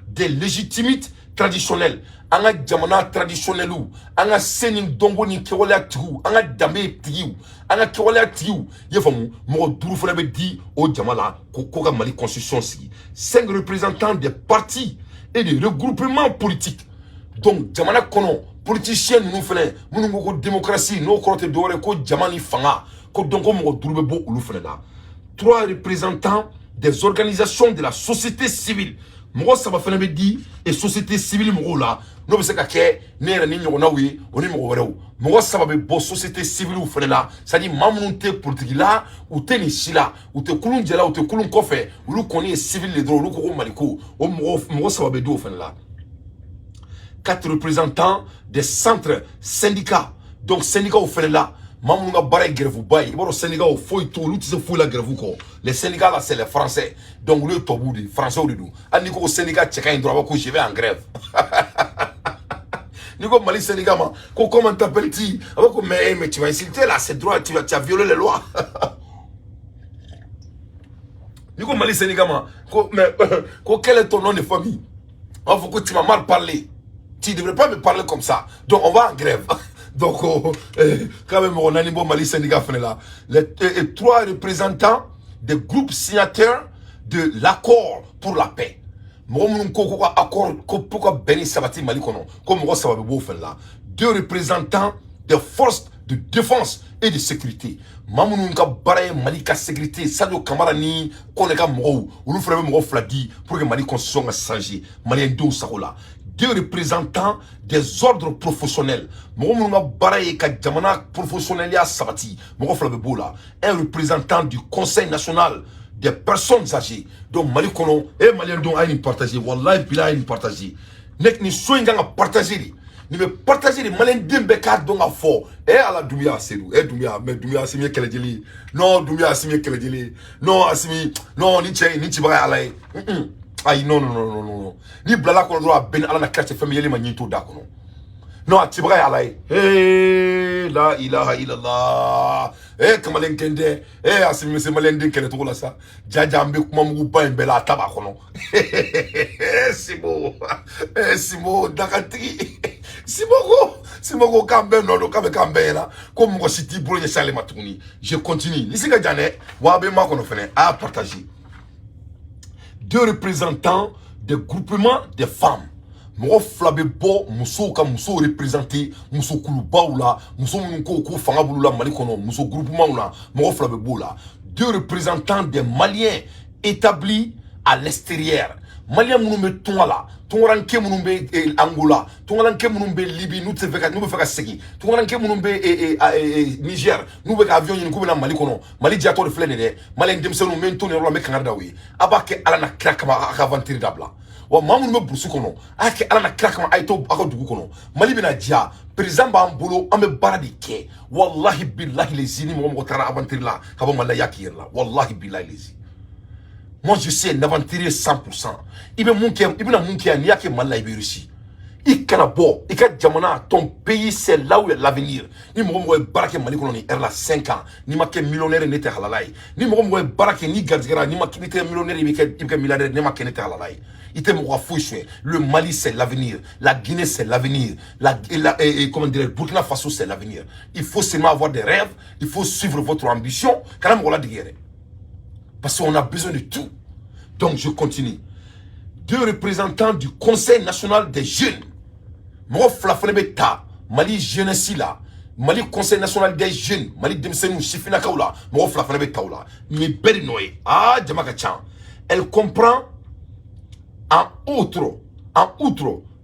des légitimités traditionnelles. An ka jamana traditionnels, an ka se ni dɔnko ni kɛwaleya tigiw, an ka danbe tigiw, an ka kɛwaleya tigiw, i ye faamu, mɔgɔ duuru fana bɛ di o jama la ko ka Mali constitution sigi. Cinq représentants des partis et des regroupements politiques. Donc jamana kɔnɔ politiciens ninnu fana, minnu ko ko démocratie, n'o kɔrɔ tɛ dɔwɛrɛ ko jama ni fanga ko, donc ko mɔgɔ duuru bɛ bɔ olu fana la. Trois représentants des organisations de la société civile. Mɔgɔ saba fana bɛ di et société civile mɔgɔw la, n'o bɛ se ka kɛ ne yɛrɛ ni ɲɔgɔnnaw ye, o ni mɔgɔ wɛrɛw. Mɔgɔ saba bɛ bɔ société civile fana la, c'est à dire maa minnu tɛ politique la, u tɛ nin si la, u tɛ kulun jɛ la, u tɛ kulun kɔfɛ, olu kɔni ye civil de dɔrɔn, olu ko ko Maliko. O mɔgɔ saba bɛ di o fana la. Quatre représentants des centres syndicats. Donc syndicats fana la, maa minnu ka baara ye grève ba ye, i b'a dɔn syndicats foyi t'o, olu tɛ se foyi la grève kɔ. Les syndicats là, c'est les Français. Donc olu ye tubabuw de ye, Français de don. Hali n'i ko ko syndicat cɛ ka ɲi dɔrɔn, a b'a ko je vais en grève. N'i ko Mali syndicat ma ko comment t'appelles-tu, a b'a ko mais tu vas insulter là, c'est droit, tu as violé les lois. N'i ko Mali syndicat ma ko mais ko quel est ton nom de famille, a b'a fɔ ko tu m'as mal parlé, tu ne devrais pas me parler comme ça, donc on va en grève. Donc k'a bɛ mɔgɔ naani bɔ Mali syndicat fɛnɛ la. Les trois représentants des groupes signataires de l'accord pour la paix, mɔgɔ minnu ko ka accord ko pour ka bɛn ni sabati Mali kɔnɔ, ko mɔgɔ saba bɛ b'o fɛnɛ la. Deux représentants des forces de défense et de sécurité, maa minnu ka baara ye Mali ka sécurité, Sadio Kamara ni Kɔnɛ ka mɔgɔw, olu fana bɛ mɔgɔ fila di pour que Mali constitution ka changer maliyɛn denw sago la. Deux représentants des ordres professionnels, mɔgɔ minnu ka baara ye ka jamana professionneliya sabati, mɔgɔ fila bɛ b'o la. Un représentant du Conseil national des personnes âgées. Donc Mali kɔnɔ, e maliyɛn denw, a ye nin partager, wallahi bilahi, a ye nin partager. Ne nin so in kan ka partager de, nin bɛ partager de, maliyɛn den bɛɛ k'a dɔn ka fɔ. E ala, Dunbiya Seydou, e Dunbiya, mais Dunbiya, Asimi ye kɛlɛjeli ye. Non, Dunbiya, Asimi ye kɛlɛjeli ye. Non, Asimi, non, ni cɛ ni cibaga ye ala ye. Ayi, non, non, non, non, non, ni bilala kɔnɔ dɔrɔn, a bɛɛ ni ala na kira cɛ, fɛn bɛ yɛlɛ ma ɲin t'o da kɔnɔ. Non, a cibaga ye ala ye. Hey, la ilaha illallah. Eh, kamalen kɛntɛ, eh, Asimi bɛ se maliyɛn den kɛlɛ cogo la sa. Jaja, an bɛ kuma muguba in bɛɛ la, a ta b'a kɔnɔ. Simo, eh, Simo dakantigi, Simo ko, Simo ko k'an bɛɛ nɔ don, k'a bɛ k'an bɛɛ ɲɛna ko mɔgɔ si t'i bolo ɲɛsin ale ma tuguni. Je continue, ni se ka jan dɛ, wa a bɛ ma kɔnɔ fɛnɛ, a y'a partager. Deux représentants des groupements des femmes, mɔgɔ fila bɛ bɔ musow ka musow représenter, muso kulubaw la, muso minnu ko ko fanga b'olu la Mali kɔnɔ, muso groupement la, mɔgɔ fila bɛ b'o la. Deux représentants des Maliens établis à l'extérieur, Maliyɛn minnu bɛ tunga la, tungaranke minnu bɛ Angola, tungaranke minnu bɛ Libi, n'u tɛ fɛ ka, n'u bɛ fɛ ka segin, tungaranke minnu bɛ Niger, n'u bɛ ka avion ɲini k'u bɛ na Mali kɔnɔ. Mali diyatɔ de filɛ nin ye dɛ. Maliyɛn denmisɛnninw, n bɛ n to nin yɔrɔ la, n bɛ kangari da u ye: a b'a kɛ ala na kira kama, a ka aventure dabila. Wa maa minnu bɛ burusi kɔnɔ, a y'a kɛ ala na kira kama, a ye to aw ka dugu kɔnɔ. Mali bɛna diya, président b'an bolo, an bɛ baara de kɛ. Walahi bilahi lezi, ni mɔgɔ mɔgɔ taara aventure la ka bɔ Mali la, i y'a k'i yɛrɛ la. Walahi bilahi lezi, moi je sais un aventurier 100%. I bɛ mun kɛ, i bɛna mun kɛ yan, n'i y'a kɛ Mali la, i bɛ réussir. I kana bɔ i ka jamana, ton pays, c'est là où est l'avenir. Ni mɔgɔ mɔgɔ ye baara kɛ Mali kɔnɔ nin heure la, 5 ans, n'i ma kɛ millionnaire, ne tɛ halala ye. Ni mɔgɔ mɔgɔ ye baara kɛ, n'i garijɛgɛra, n'i ma, n'i tɛ millionnaire, i bɛ kɛ milliardaire, ne ma kɛ, ne tɛ halala ye. I tɛ mɔgɔ ka foyi suɲɛ. Le Mali, c'est l'avenir. La Guinée, c'est l'avenir. La, comment dire, Burkina Faso, c'est l'avenir. Il faut seulement avoir des rêves, il faut suivre votre ambition. Kana mɔgɔ ladege yɛrɛ, parce qu'on a besoin de tout. Donc je continue. Deux représentants du Conseil national des jeunes, mɔgɔ fila fana bɛ ta Mali jeunesse la, Mali Conseil national des jeunes, Mali denmisɛnninw sifinnakaw la, mɔgɔ fila fana bɛ ta o la. Nin bɛɛ de nɔ ye. Aa, jama ka ca. Elle comprend en outre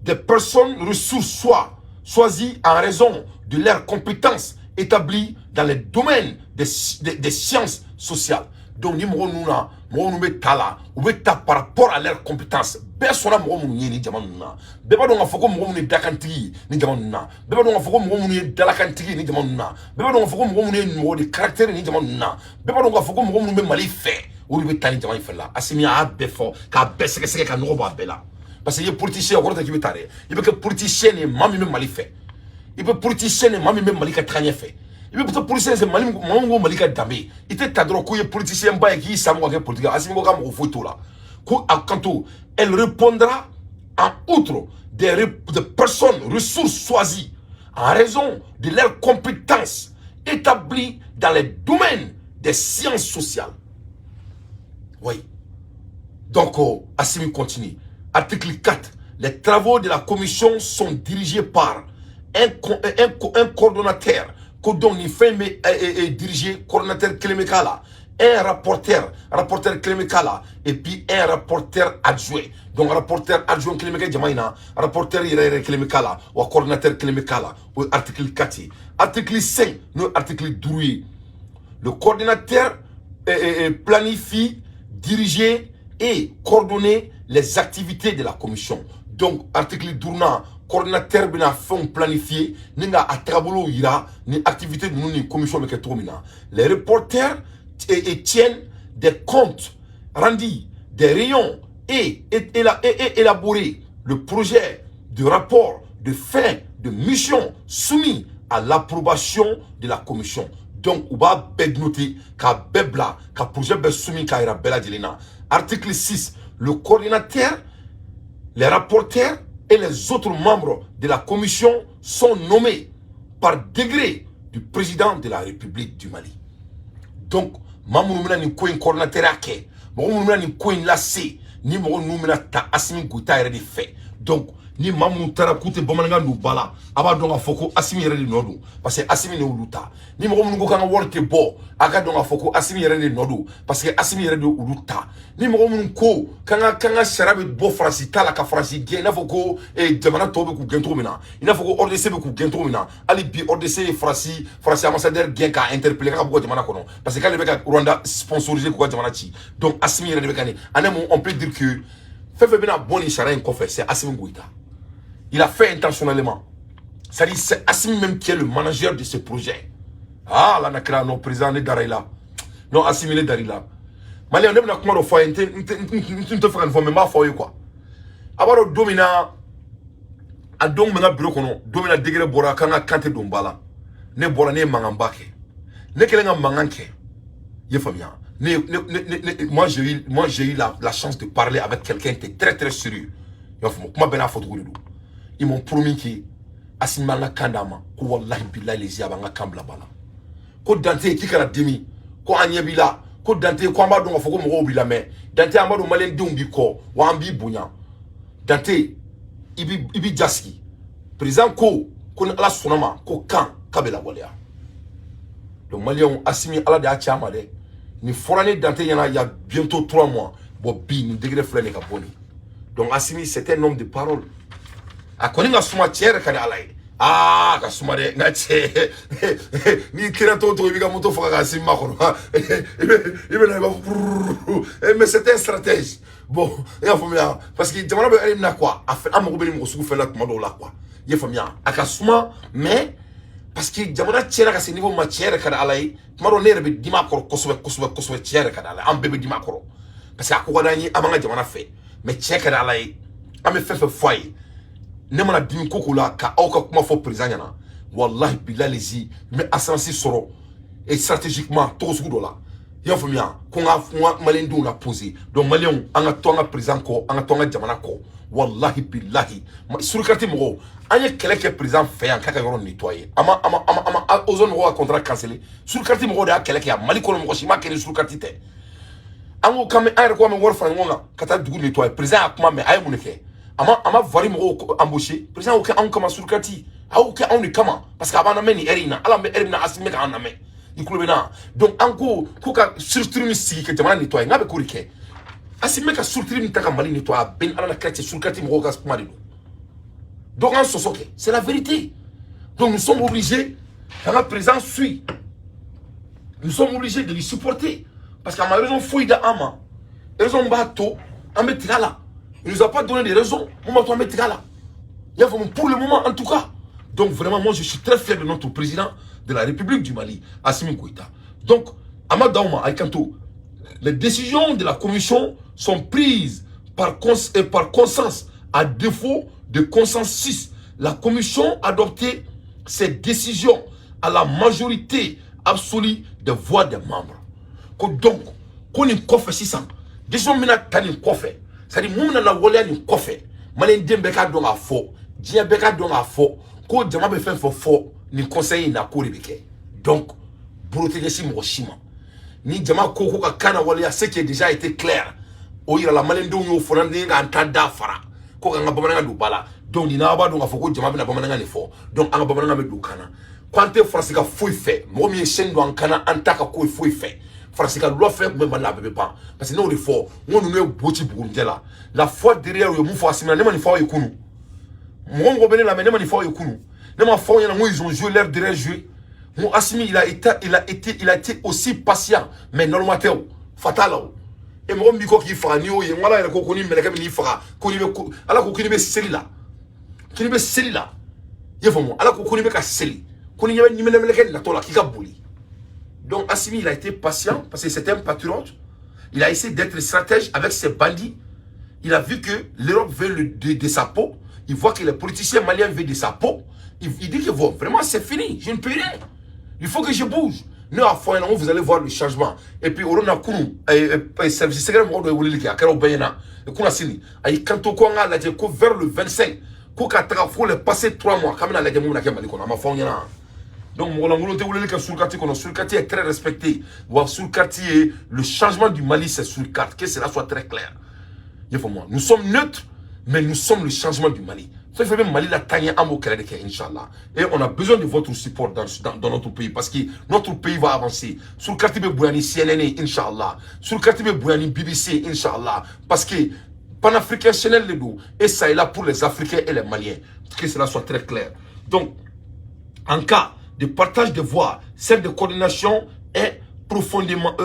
des personnes ressources soit choisies en raison de leurs compétences établies dans les domaines des sciences sociales. Donc ni mɔgɔ ninnu na, mɔgɔ minnu bɛ ta la, u bɛ ta par rapport à leurs compétences. Bɛɛ sɔnna mɔgɔ minnu ye nin jama ninnu na, bɛɛ b'a dɔn k'a fɔ ko mɔgɔ minnu ye dakantigi ye nin jama ninnu na, bɛɛ b'a dɔn k'a fɔ ko mɔgɔ minnu ye dalakantigi ye nin jama ninnu na, bɛɛ b'a dɔn k'a fɔ ko mɔgɔ minnu ye mɔgɔ de caractère nin jama ninnu na, bɛɛ b'a dɔn k'a fɔ ko mɔgɔ minnu bɛ Mali fɛ, olu bɛ taa nin jama in fɛ la. Asimi y'a bɛɛ fɔ k'a bɛɛ sɛgɛsɛgɛ ka nɔgɔ bɔ a bɛɛ la, parce que i ye politicien, o kɔrɔ tɛ k'i bɛ taa dɛ. I bɛ kɛ politicien de ye, maa min bɛ Mali fɛ. I bɛ politicien de ye, maa min bɛ Mali ka taga ɲɛfɛ. I bɛ taa politicien fɛ, Mali, maa min ko Mali ka danbe. I tɛ ta dɔrɔn ko i ye politicien ba ye k'i san mugan kɛ politique la. Asimi ko k'a mɔgɔ foyi t'o la, ko a kanto. Elle répondra en outre des personnes ressources choisies en raison de leurs compétences établies dans les domaines des sciences sociales. Oui. Donc, oh, Assimi continue. Article 4. Les travaux de la commission sont dirigés par un coordonnateur. Ko donc ni fɛn bɛ dirigé, coordonnateur kelen bɛ k'a la, un rapporteur, rapporteur kelen bɛ k'a la, et puis un rapporteur adjoint. Donc rapporteur adjoint kelen bɛ kɛ jama in na, rapporteur yɛrɛ yɛrɛ kelen bɛ k'a la, wa coordonnateur kelen bɛ k'a la. O ye article 4 ye. Article 5, n'o ye article 5 ye: le coordinateur planifie, diriger et coordonner les activités de la commission. Donc article duurunan, coordinateur bɛna fɛnw planifier ni ka a tagabolow yira ni activité ninnu ni commission bɛ kɛ cogo min na. Les reporters et tiennent des comptes rendus des réunions et élaborer le projet de rapport de fin de mission soumis à l'approbation de la commission. Donc u b'a bɛɛ noter k'a bɛɛ bila ka projet bɛɛ soumis k'a yira bɛɛ lajɛlen na. Article 6. Le coordinateur, les rapporteurs et les autres membres de la commission sont nommés par décret du président de la République du Mali. Donc maa minnu bɛna nin ko in coordinateur kɛ, mɔgɔ minnu bɛna nin ko in lase, ni mɔgɔ ninnu bɛna ta Assimi Goïta yɛrɛ de fɛ. Donc ni maa minnu taara k'u tɛ bamanankan don ba la, a b'a dɔn k'a fɔ ko Assimi yɛrɛ de nɔ don, parce que Assimi de y'olu ta. Ni mɔgɔ minnu ko k'an ka wari tɛ bɔ, a ka dɔn k'a fɔ ko Assimi yɛrɛ de nɔ don, parce que Assimi yɛrɛ de y'olu ta. Ni mɔgɔ minnu ko k'an ka sariya bɛ bɔ Faransi ta la, ka Faransi gɛn, i n'a fɔ ko jamana tɔw bɛ k'u gɛn cogo min na, i n'a fɔ ko RDC bɛ k'u gɛn cogo min na, hali bi RDC ye Faransi ambassadeur gɛn k'a interpeller k'a ka bɔ jamana kɔnɔ, parce que k'ale bɛ ka Rwanda sponsoriser k'u ka jamana ci. Donc Assimi yɛrɛ de bɛ ka nin en un mot, on peut dire que fɛn fɛn bɛna bɔ nin sariya in kɔfɛ, c'est Assimi Goïta. Il a fait intentionnellement. C'est-à-dire, c'est Assimi même qui est le manager de ce projet. Ah, là, n'a non, président, ne dara i la. Non, Assimi ne dara i la. Malien, ne bɛna kuma dɔ fɔ a ye, n tɛ fɛ ka nin fɔ, mais n b'a fɔ aw ye quoi. A b'a dɔn don min na, a don bɛ n ka bureau kɔnɔ, don min na décret bɔra k'an ka kan tɛ don ba la. Ne bɔra, ne ye mankanba kɛ. Ne kɛlen ka mankan kɛ, i ye faamuya. Ne, ne, ne, ne, moi, j'ai eu la chance de parler avec quelqu'un qui est très, très sérieux. I b'a faamu, kuma bɛɛ n'a fɔcogo de don. Ils m'ont promis que Assimi b'an ka kan d'a ma, ko wallahi billahi lezi a b'an ka kan bila ba la. Ko Dante, k'i kana dimi, ko an ɲɛ b'i la, ko Dante, ko an b'a dɔn k'a fɔ ko mɔgɔw b'i lamɛn. Dante, an b'a dɔn maliyɛndenw b'i kɔ, wa an b'i bonya. Dante, i b'i jasigi. Président ko ko ni Ala sɔnna ma, ko kan k'a bɛ lawaleya. Donc maliyɛnw, Assimi, Ala de y'a ci a ma dɛ. Nin fɔra ne Dante ɲɛna il y a bientôt 3 mois. Bon, bi nin degré filɛ nin ka bɔ nin. Donc Assimi, c'est un homme de parole. A kɔni ka suma, tiɲɛ yɛrɛ ka di Ala ye. Aa, a ka suma dɛ, n ka cɛ. N'i kɛra cogo cogo, i b'i ka moto faga k'a Assimi makɔnɔ, i bɛ na, i b'a fɔ, mais c'est un stratège. Bon, i y'a faamuya, parce que jamana bɛ heure min na quoi, a fɛ an mago bɛ ni mɔgɔ sugu fɛn la tuma dɔw la quoi. I y'a faamuya, a ka suma, mais parce que jamana tiɲɛna ka se niveau ma, tiɲɛ yɛrɛ ka di Ala ye, tuma dɔw ne yɛrɛ bɛ dimi a kɔrɔ kosɛbɛ kosɛbɛ kosɛbɛ. Tiɲɛ yɛrɛ ka di Ala ye, an bɛɛ bɛ dimi a kɔrɔ, parce que a ko ka d'an ye, an b'an ka jamana fɛ. Mais tiɲɛ ka di Ala ye, an bɛ fɛn fɛn fɔ a ye, ne mana dimi ko ko la ka aw ka kuma fɔ président ɲɛna, wallahi billahi lezi, n bɛ assurance sɔrɔ et stratégiquement togo sugu dɔ la. I y'a faamuya, ko n ka maliyɛndenw la poser. Donc maliyɛnw, an ka to an ka président kɔ, an ka to an ka jamana kɔ. Wallahi billahi, surukati mɔgɔw, an ye kɛlɛ kɛ président fɛ yan k'a ka yɔrɔ nettoyer. An ma ozone mɔgɔw ka contrat canceller. Surukati mɔgɔw de y'a kɛlɛ kɛ yan Mali kɔnɔ, mɔgɔ si ma kɛ ni surukati tɛ. An ko k'an bɛ, an yɛrɛ ko an bɛ wari fara ɲɔgɔn kan ka taa dugu nettoyer. Président y'a kuma mɛn, a ye mun de kɛ? A ma vari mɔgɔw embaucher. Président y'o kɛ anw kama, surukati a y'o kɛ anw de kama, parce que a b'an lamɛn nin heure in na. Hali an bɛ heure min na, Assimi bɛ k'an lamɛn, i kulo bɛ na. Donc an ko ko ka structure min sigi ka jamana nettoyer, n k'a bɛ k'o de kɛ. Assimi bɛ ka structure min ta ka Mali nettoyer, a bɛɛ ni Ala na kira cɛ, surukati mɔgɔw ka kuma de don. Donc an sɔsɔ kɛ, c'est la vérité. Donc nous sommes obligés k'an ka président suit, nous sommes obligés de lui supporter, parce que a ma raison foyi da an ma, raison b'a to an bɛ tigɛ a la. Il nous a pas donné des raisons mun b'a to an bɛ tigɛ a la. I y'a faamu, pour le moment en tout cas. Donc vraiment, moi, je suis très fier de notre président de la République du Mali, Assimi Goïta. Donc a ma d'aw ma, a kanto, les décisions de la commission sont prises par consensus. À défaut de consensus, la commission adoptait ses décisions à la majorité absolue des voix des membres. Ko donc ko nin kɔfɛ sisan, décision bɛna ta nin kɔfɛ, c'est à dire mun bɛna lawaleya nin kɔfɛ, maliyɛn bɛɛ k'a dɔn k'a fɔ, diɲɛ bɛɛ k'a dɔn k'a fɔ ko jama bɛ fɛn fɛn fɔ nin conseil in na, k'o de bɛ kɛ. Donc bolo tɛ ɲɛsin mɔgɔ si ma. Ni jama ko ko ka kan na waleya, ce qui est déjà été clair, o yirala maliyɛndenw y'o fɔ ni k'an ta da fara ko k'an ka bamanankan don ba la. Donc nin n'aw b'a dɔn k'a fɔ ko jama bɛna bamanankan de fɔ, donc an ka bamanankan bɛ don kan na. Ko an tɛ Faransi ka foyi fɛ, mɔgɔ min ye chaîne don an kan na, an t'a ka ko foyi fɛ. Faransi ka loi fɛn tun bɛ Mali la, a bɛɛ bɛ ban, parce que ne y'o de fɔ, n ko ninnu ye bo ci Bugurijɛ la. La fois derrière, u ye mun fɔ Assimi na? Ne ma nin fɔ aw ye kunun? Mɔgɔ mɔgɔ bɛ ne lamɛn, ne ma nin fɔ aw ye kunun? Ne ma fɔ aw ɲɛna n ko ils ont joué leur dernier jeu? N ko Assimi, il a été aussi patient, mais naloma tɛ o, fa t'a la o. E mɔgɔ min b'i kɔ k'i faga, n'i y'o ye, n ko Ala yɛrɛ ko ko ni mɛlɛkɛ bɛ n'i faga, ko n'i bɛ ko Ala ko k'i bɛ seli la, k'i bɛ seli la, i y'a faamu? Ala ko ko n'i bɛ ka seli, ko ni ɲɛ bɛ mɛlɛkɛ natɔ la, k'i ka boli. Donc Assimi, il a été patient parce que c'était un patriote. Il a essayé d'être stratège avec ses bandits. Il a vu que l'Europe veut de sa peau. Il voit que les politiciens maliens veulent de sa peau. Il dit que bon, vraiment, c'est fini, je ne peux rien, il faut que je bouge. Ne y'a fɔ ɲɛna ko vous allez voir le changement. Et puis o na kunun, service secret mɔgɔ dɔ ye weleli kɛ, a kɛra o bɛɛ ɲɛna kunna sini. A y'i kanto ko an k'a lajɛ ko vers le 25, ko ka taga fo les passer 3 mois, k'an bɛna lajɛ mun bɛna kɛ Mali kɔnɔ. A ma fɔ aw ɲɛna? Donc mɔgɔ lankolon tɛ weleli kɛ Surkati kɔnɔ. Surkati est très respecté. Wa Surkati ye, le changement du Mali, c'est Surkat, que cela soit très clair. I y'a faamu? Nous sommes neutres, mais nous sommes le changement du Mali. Fɛn fɛn bɛ Mali la taa ɲɛ, an b'o kɛlɛ de kɛ, inchallah. Et on a besoin de votre support dans notre pays, parce que notre pays va avancer. Surkati bɛ bonya ni CNN ye, inchallah. Surkati bɛ bonya ni BBC, inchallah, parce que panafricain channel de don et ça est là pour les Africains et les Maliens, que cela soit très clair. Donc en cas de partage de voix, celle de coordination est profondément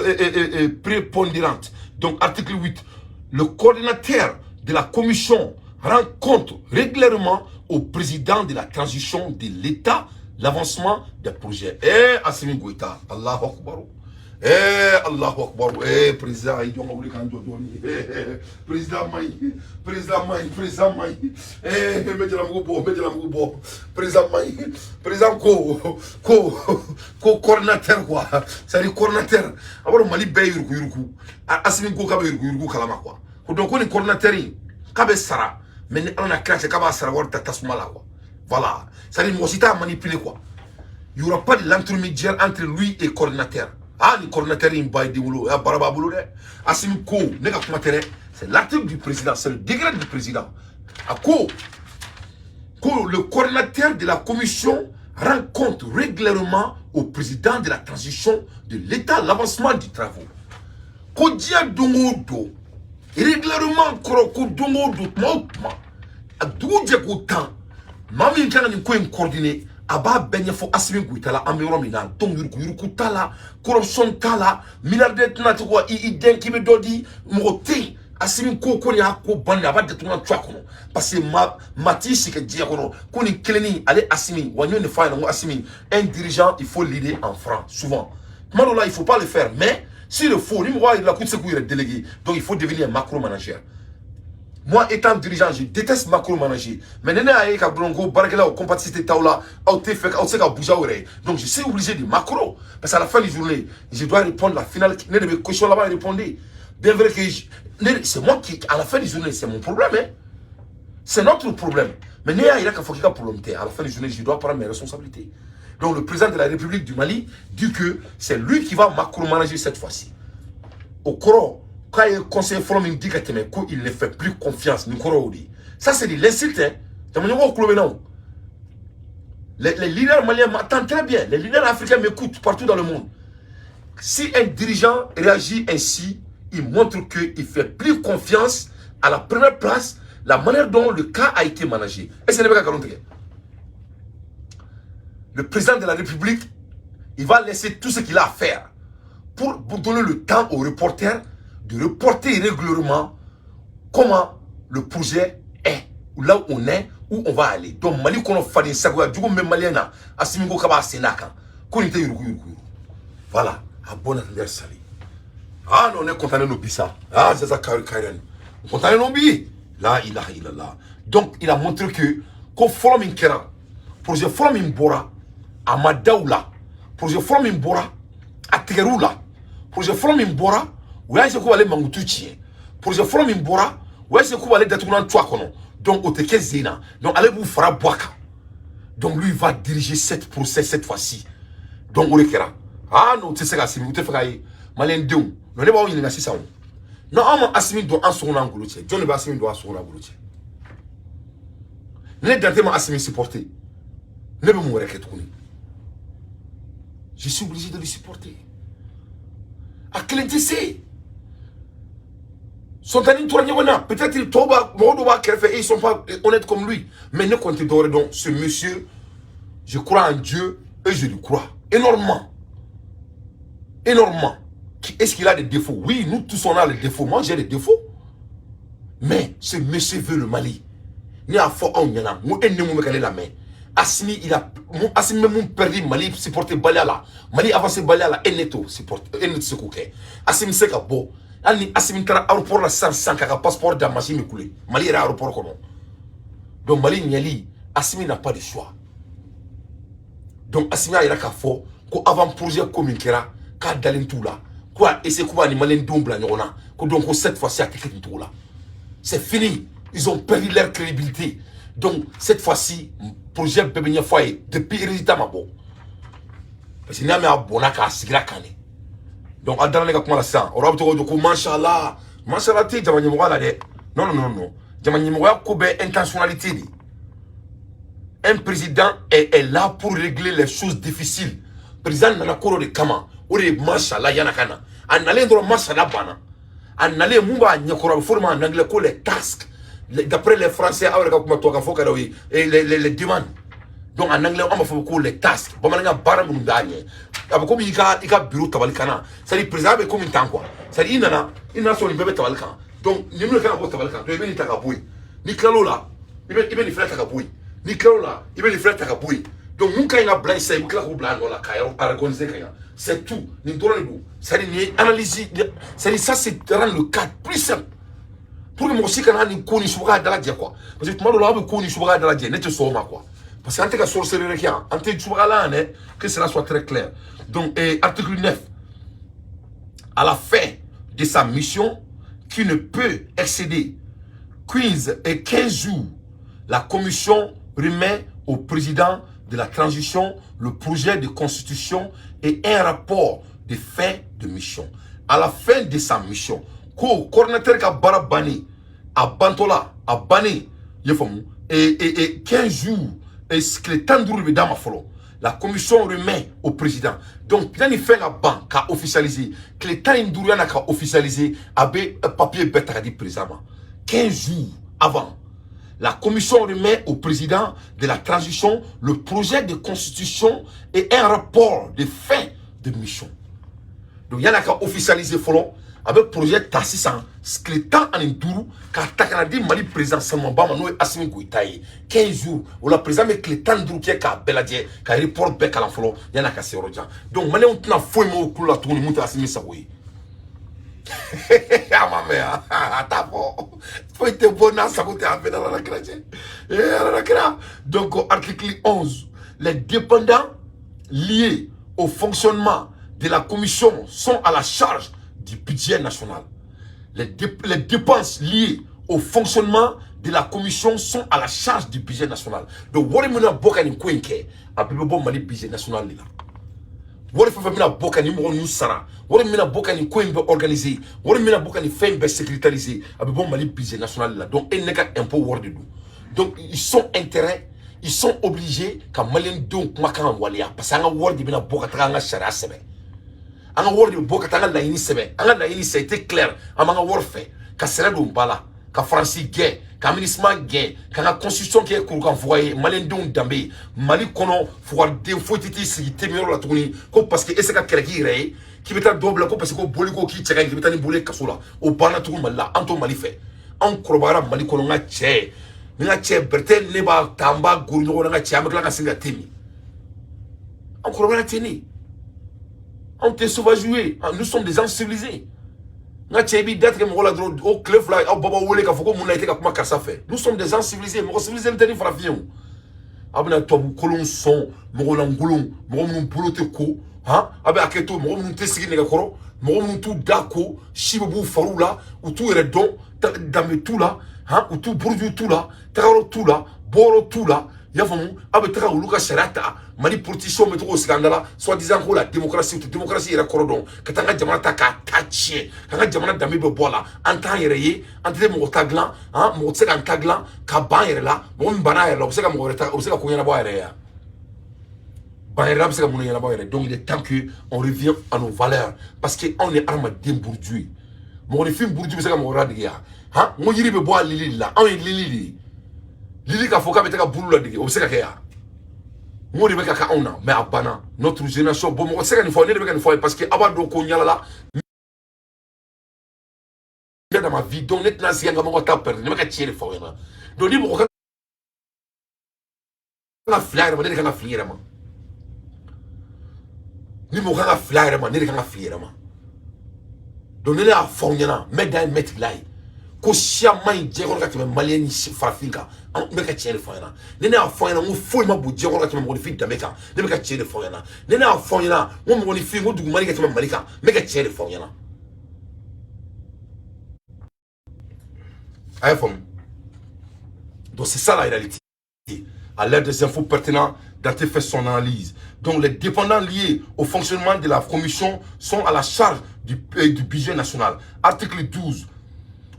prépondérante. Donc article 8, le coordinateur de la commission rend compte régulièrement au président de la transition de l'État l'avancement des projets. Eh, Assimi Goïta, Allahu Akbar. Eh, Allahu Akbar. Eh, président, il doit wuli k'an jɔ dɔɔni. Eh, président maɲi, président maɲi, président maɲi. Eh, n bɛ jalamugu bɔ, n bɛ jalamugu bɔ. Président maɲi, président ko coordinateur quoi. C'est-à-dire coordinateur. A b'a dɔn Mali bɛɛ ye yuruku yuruku. Assimi ko k'a bɛ yuruku yuruku kalama quoi. Ko donc ko nin coordinateur in k'a bɛ sara, mais ni Ala na kira cɛ, k'a b'a sara wari ta tasuma la quoi. Voilà. C'est-à-dire mɔgɔ si t'a manipuler quoi. Il n'y aura pas de l'intermédiaire entre lui et coordinateur. Ah, ni coordinateur in ba ye den wolo, ya baara b'a bolo dɛ. Assimi ko, ne ka kuma tɛ dɛ. C'est l'article du président, c'est le décret du président. A ko le coordinateur de la commission rend compte régulièrement au président de la transition de l'État l'avancement du travaux. Ko diɲɛ don o don, régulièrement kɔrɔ ko don o don, tuma o tuma, a dugu jɛ ko 10, maa min kan ka nin ko in coordonner, a b'a bɛɛ ɲɛfɔ Assimi Goïta la an bɛ yɔrɔ min na. Donc yuruguyurugu t'a la, corruption t'a la, milliardaire tɛna to ka i den k'i bɛ dɔ di, mɔgɔ tɛ yen. Assimi ko nin y'a ko bannen, a b'a datugu to a kɔnɔ, parce que ma t'i si kɛ diɲɛ kɔnɔ ko nin kelennin ale Assimi. Wa n y'o de fɔ a ɲɛna, n ko Assimi, un dirigeant, il faut l'aider en franc souvent. Tuma dɔw la, il faut pas le faire, mais s'il le faut, ni mɔgɔ y'a yira k'u tɛ se k'u yɛrɛ déléguer, donc il faut devenir un macro manager. Moi, étant dirigeant, je déteste macro-manager. Mais ne y'a ye ka dɔrɔn ko baarakɛlaw compatibilité t'aw la, aw tɛ fɛ, aw tɛ se ka bouger aw yɛrɛ ye. Donc je suis obligé de macro. Parce qu'à la fin du journée, je dois répondre la finale. Ne de bɛ question laban répondre. Bien vrai que c'est moi qui, à la fin du journée, c'est mon problème. Hein. C'est notre problème. Mais ne y'a yira k'a fɔ k'i ka problème tɛ. À la fin du journée, je dois prendre mes responsabilités. Donc le président de la République du Mali dit que c'est lui qui va macro-manager cette fois-ci. O kɔrɔ k'a ye conseil fɔlɔ min di ka tɛmɛ, ko il ne fait plus confiance, nin kɔrɔ y'o de ye. Ça, c'est de l'insulte, hein. Jamanaɲɛmɔgɔw tulo bɛ na o. Les leaders maliens m'entendent très bien, les leaders africains m'écoutent partout dans le monde. Si un dirigeant réagit ainsi, il montre qu'il fait plus confiance à la première place, la manière dont le cas a été managé. Et ce n'est pas nkalon tigɛ? Le président de la République, il va laisser tout ce qu'il a à faire pour donner le temps aux reporters de reporter régulièrement comment le projet est, ou là où on est, où on va aller. Donc Mali kɔnɔ faden sagoya jugu min bɛ malien na, Assimi ko k'a b'a sen d'a kan ko nin tɛ yurugu yurugu yurugu. Voilà, à bon entendeur, salut. Ah non, ne content no bi sa. Ah, c'est ça kari kari. Content no bi. La ilaha illallah. Donc il a montré que ko fɔlɔ min kɛra, projet fɔlɔ min bɔra, a ma da u la. Projet fɔlɔ min bɔra, a tigɛr'u la. Projet fɔlɔ min bɔra, u y'a essayé k'u b'ale mankutu tiɲɛ. Projet fɔlɔ min bɔra, u y'a essayé k'u b'ale datugulan to a kɔnɔ. Donc o tɛ kɛ zen na. Donc ale b'u fara bɔ a kan. Donc lui, il va diriger cette procès cette fois-ci. Donc o de kɛra. Ah non, u tɛ se ka Assimi, u tɛ fɛ k'a ye. Maliyɛn denw, non, ne b'aw ɲininka sisan o. Non, anw ma Assimi don an sogo n'an golo cɛ. Jɔn de bɛ Assimi don an sogo n'an golo cɛ? Ne Dante ma Assimi supporter, ne bɛ mun wɛrɛ kɛ tuguni? Je suis obligé de le supporter. A kelen tɛ se. Sɔntani tora ɲɔgɔn na, peut-être tɔw b'a, mɔgɔ dɔw b'a kɛrɛfɛ et ils sont pas honnêtes comme lui. Mais ne kɔni tɛ dɔwɛrɛ dɔn. Ce monsieur, je crois en Dieu et je lui crois énormément. Énormément. Est-ce qu'il a des défauts? Oui, nous tous, on a les défauts. Moi, j'ai des défauts. Mais ce monsieur veut le Mali. Ne y'a fɔ anw ɲɛna, n ko e ni mun bɛ ka ne lamɛn, Assimi, il a Assimi bɛ mun perdu Mali supporter baliya la, Mali avancé baliya la, e ne t'o supporter, e ne tɛ se k'o kɛ. Assimi se ka bɔ, hali ni Assimi taara aéroport la sisan sisan k'a ka passeport da, machine bɛ kule Mali yɛrɛ aéroport kɔnɔ. Donc Mali ɲɛli, Assimi n'a pas de choix. Donc Assimi y'a yira k'a fɔ ko avant projet ko min kɛra, k'a dalen t'u la, ko a essayé k'u b'a ni maliyɛn denw bila ɲɔgɔn na, ko donc ko cette fois-ci a tɛ kɛ nin cogo la. C'est fini, ils ont perdu leur crédibilité. Donc cette fois-ci, projet bɛɛ bɛ ɲɛfɔ a ye depuis résultat ma bɔ. Parce que n'i y'a mɛn a bɔnna k'a sigira kan de. Donc a dara ne ka kuma la sisan, o bɛ tɔgɔ di ko mashallah mashallah tɛ jama ɲɛmɔgɔya la dɛ. Non, non, non, non, jama ɲɛmɔgɔya ko bɛɛ intentionnalité de. Un président est là pour régler les choses difficiles. Président nana ko dɔ de kama, o de ye mashallah. Yan'a ka na, a nalen dɔrɔn mashallah banna. A nalen, mun b'a ɲɛkɔrɔ? A bɛ fɔ o de ma en anglais ko les tasks. D'après les Français, aw yɛrɛ ka kuma tubabukan fɔ ka d'aw ye, les demandes. Donc en anglais, an b'a fɔ ko les tasks. Bamanankan, baara minnu b'a ɲɛ, a bɛ komi i ka bureau tabali kan na. C'est à dire président bɛ komi tan quoi. C'est à dire i nana sɔrɔ nin bɛɛ bɛ tabali kan. Donc nin minnu kan ka bɔ tabali kan, donc i bɛ nin ta ka bɔ yen. N'i tilal'o la, i bɛ nin fɛnɛ ta ka bɔ yen. N'i tilal'o la, i bɛ nin fɛnɛ ta ka bɔ yen. Donc mun ka ɲi ka bila yen sisan, i bɛ tila k'o bila a nɔ la k'a yɔrɔ organiser ka ɲa. C'est tout, nin dɔrɔn de don. C'est à dire nin ye analyse, c'est à dire ça, c'est rendre le cas plus simple pour que mɔgɔ si kana nin ko ni subaga dalajɛ quoi. Parce que tuma dɔw la, aw bɛ ko ni subaga dalajɛ, ne tɛ sɔn o ma quoi. Parce que an tɛ ka sorcellerie kɛ yan, an tɛ subaga la yan dɛ. Que cela soit très clair. Donc article 9: à la fin de sa mission, qui ne peut excéder 15 et 15 jours, la commission remet au président de la transition le projet de constitution et un rapport de fin de mission. À la fin de sa mission, ko coordinateur ka baara bannen, a bantɔ la, a bannen, i y'a faamu, et 15 jours et tile 15 de bɛ d'a ma fɔlɔ. La commission remet au président. Donc yanni fɛn ka ban ka officialiser, tile 15 yanni a ka officialiser, a bɛ papier bɛɛ ta ka di président ma. 15 jours avant, la commission remet au président de la transition le projet de constitution et un rapport de fin de mission. Donc yanni a ka officialiser fɔlɔ, a bɛ projet ta sisan tile 15 k'a ta ka na di Mali président sanumanba ma, n'o ye Assimi Goïta ye. 15 jours o la, président bɛ tile 15 kɛ k'a bɛɛ lajɛ, ka rapport bɛɛ kalan fɔlɔ yanni a ka se yɔrɔ jan. Donc maliyɛnw tɛna foyi mɛn o kulo la tuguni mun tɛ Assimi sago ye. A ma mɛn yan, a t'a fɔ, foyi tɛ bɔ n'a sago tɛ. A bɛɛ n'Ala la kira cɛ, ee Ala la kira. Donc article 11: les dépendants liés au fonctionnement de la commission sont à la charge du budget national. Les dépenses liées au fonctionnement de la commission sont à la charge du budget national. Donc wari min bɛna bɔ ka nin ko in kɛ, a bɛɛ bɛ bɔ Mali budget national de la. Wari fɛn fɛn bɛna bɔ ka nin mɔgɔ ninnu sara, wari min bɛna bɔ ka nin ko in bɛɛ organiser, wari min bɛna bɔ ka nin fɛn in bɛɛ sécuritiser, a bɛ bɔ Mali budget national de la. Donc e ni ne ka impôt wari de don. Donc ils sont intérêt, ils sont obligés ka maliyɛn denw kumakan waleya, parce que an ka wari de bɛna bɔ ka taga an ka sariya sɛbɛn, an ka wari de bɛ bɔ ka taa an ka laɲini sɛbɛn. An ka laɲini, ça a été clair. An b'an ka wari fɛ ka sɛnɛ don ba la, ka Faransi gɛn, ka MINUSMA gɛn, k'an ka constitution kɛ kurukanfuga ye, maliyɛndenw danbe ye. Mali kɔnɔ, fugariden foyi tɛ t'i sigi temiyɔrɔ la tuguni ko parce que e se ka kɛlɛ k'i yɛrɛ ye, k'i bɛ taa dɔw bila ko parce que ko boli ko k'i cɛ ka ɲi, k'i bɛ taa ni boli ye kaso la. O banna tugun Mali la. An t'o Mali fɛ. Anw kɔrɔbayara Mali kɔnɔ. N ka cɛ, ni n ka cɛ Berete, ne b'a ta, an b'a gori ɲɔgɔn na. N ka cɛ, an bɛ tila ka segin ka te min. An kɔrɔbayara ten de. Anw tɛ sauvage ye, nous sommes des gens civilisés. N ka cɛ, i b'i datigɛ mɔgɔ la dɔrɔn, o tile 2, aw babaw wele k'a fɔ ko mun na i tɛ ka kuma karisa fɛ. Nous sommes des gens civilisés. Mɔgɔ civilisé tɛ ni farafin ye o. Aw bɛna tubabu kolonw sɔn, mɔgɔ lankolonw, mɔgɔ minnu bolo tɛ ko han. A bɛ hakɛ to, mɔgɔ minnu tɛ sigi nɛgɛkɔrɔ, mɔgɔ minnu t'u da ko, si bɛ b'u fariw la, u t'u yɛrɛ dɔn, danbe t'u la han, u t'u buruju t'u la, tagayɔrɔ t'u la, bɔyɔrɔ t'u la. I y'a faamu? Aw bɛ taga olu ka sariya ta. Mali politiciens bɛ to k'o sigi an da la, soi-disant ko la démocratie. U tɛ démocratie yɛrɛ kɔrɔ dɔn. Ka taa an ka jamana ta k'a ta tiɲɛ, k'an ka jamana danbe bɛ bɔ a la. An t'an yɛrɛ ye, an tɛ mɔgɔ ta dilan han, mɔgɔ tɛ se k'an ta dilan ka ban yɛrɛ la. Mɔgɔ min banna a yɛrɛ la, o bɛ se ka mɔgɔ wɛrɛ ta, o bɛ se ka ko ɲɛnabɔ a yɛrɛ ye. Ban yɛrɛ la bɛ se ka mun ɲɛnabɔ a yɛrɛ? Donc il est temps que on revient à nos valeurs, parce que anw ye hadamaden buruju ye. Mɔgɔninfin buruju bɛ se ka mɔgɔ wɛrɛ ladege yan han? N ko yiri bɛ bɔ a lili de la. Anw ye lili de ye. Lili k'a fɔ k'a bɛ taa ka bulu ladege, o bɛ se ka kɛ yan? N ko de bɛ ka kɛ anw na, mais a banna. Notre génération, bon, mɔgɔ tɛ se ka nin fɔ, ne de bɛ ka nin fɔ ye, parce que aw b'a dɔn ko ɲalala dans ma vie. Donc ne tɛna sigi an ka mɔgɔ ta perdre. Ne bɛ ka tiɲɛ de fɔ aw ɲɛna. Donc ni mɔgɔ kan ka fili a yɛrɛ ma, ne de kan ka fili yɛrɛ ma. Ni mɔgɔ kan ka fili a yɛrɛ ma, ne de kan ka fili yɛrɛ ma. Donc ne y'a fɔ aw ɲɛna, n bɛ dan ye mɛtiri ye ko siya man ɲi diɲɛ kɔnɔ ka tɛmɛ maliyɛn ni farafin kan. An bɛ ka tiɲɛ de fɔ aw ɲɛna. Ne y'a fɔ aw ɲɛna n ko foyi ma bon diɲɛ kɔnɔ ka tɛmɛ mɔgɔninfin danbe kan. Ne bɛ ka tiɲɛ de fɔ aw ɲɛna. Ne y'a fɔ aw ɲɛna n ko mɔgɔninfin ko dugu man ɲi ka tɛmɛ Mali kan. N bɛ ka tiɲɛ de fɔ aw ɲɛna. A y'a faamu? Donc c'est ça la réalité. À l'aide des infos pertinentes, Dante fait son analyse. Donc les dépendants liés au fonctionnement de la commission sont à la charge du budget national. Article 12.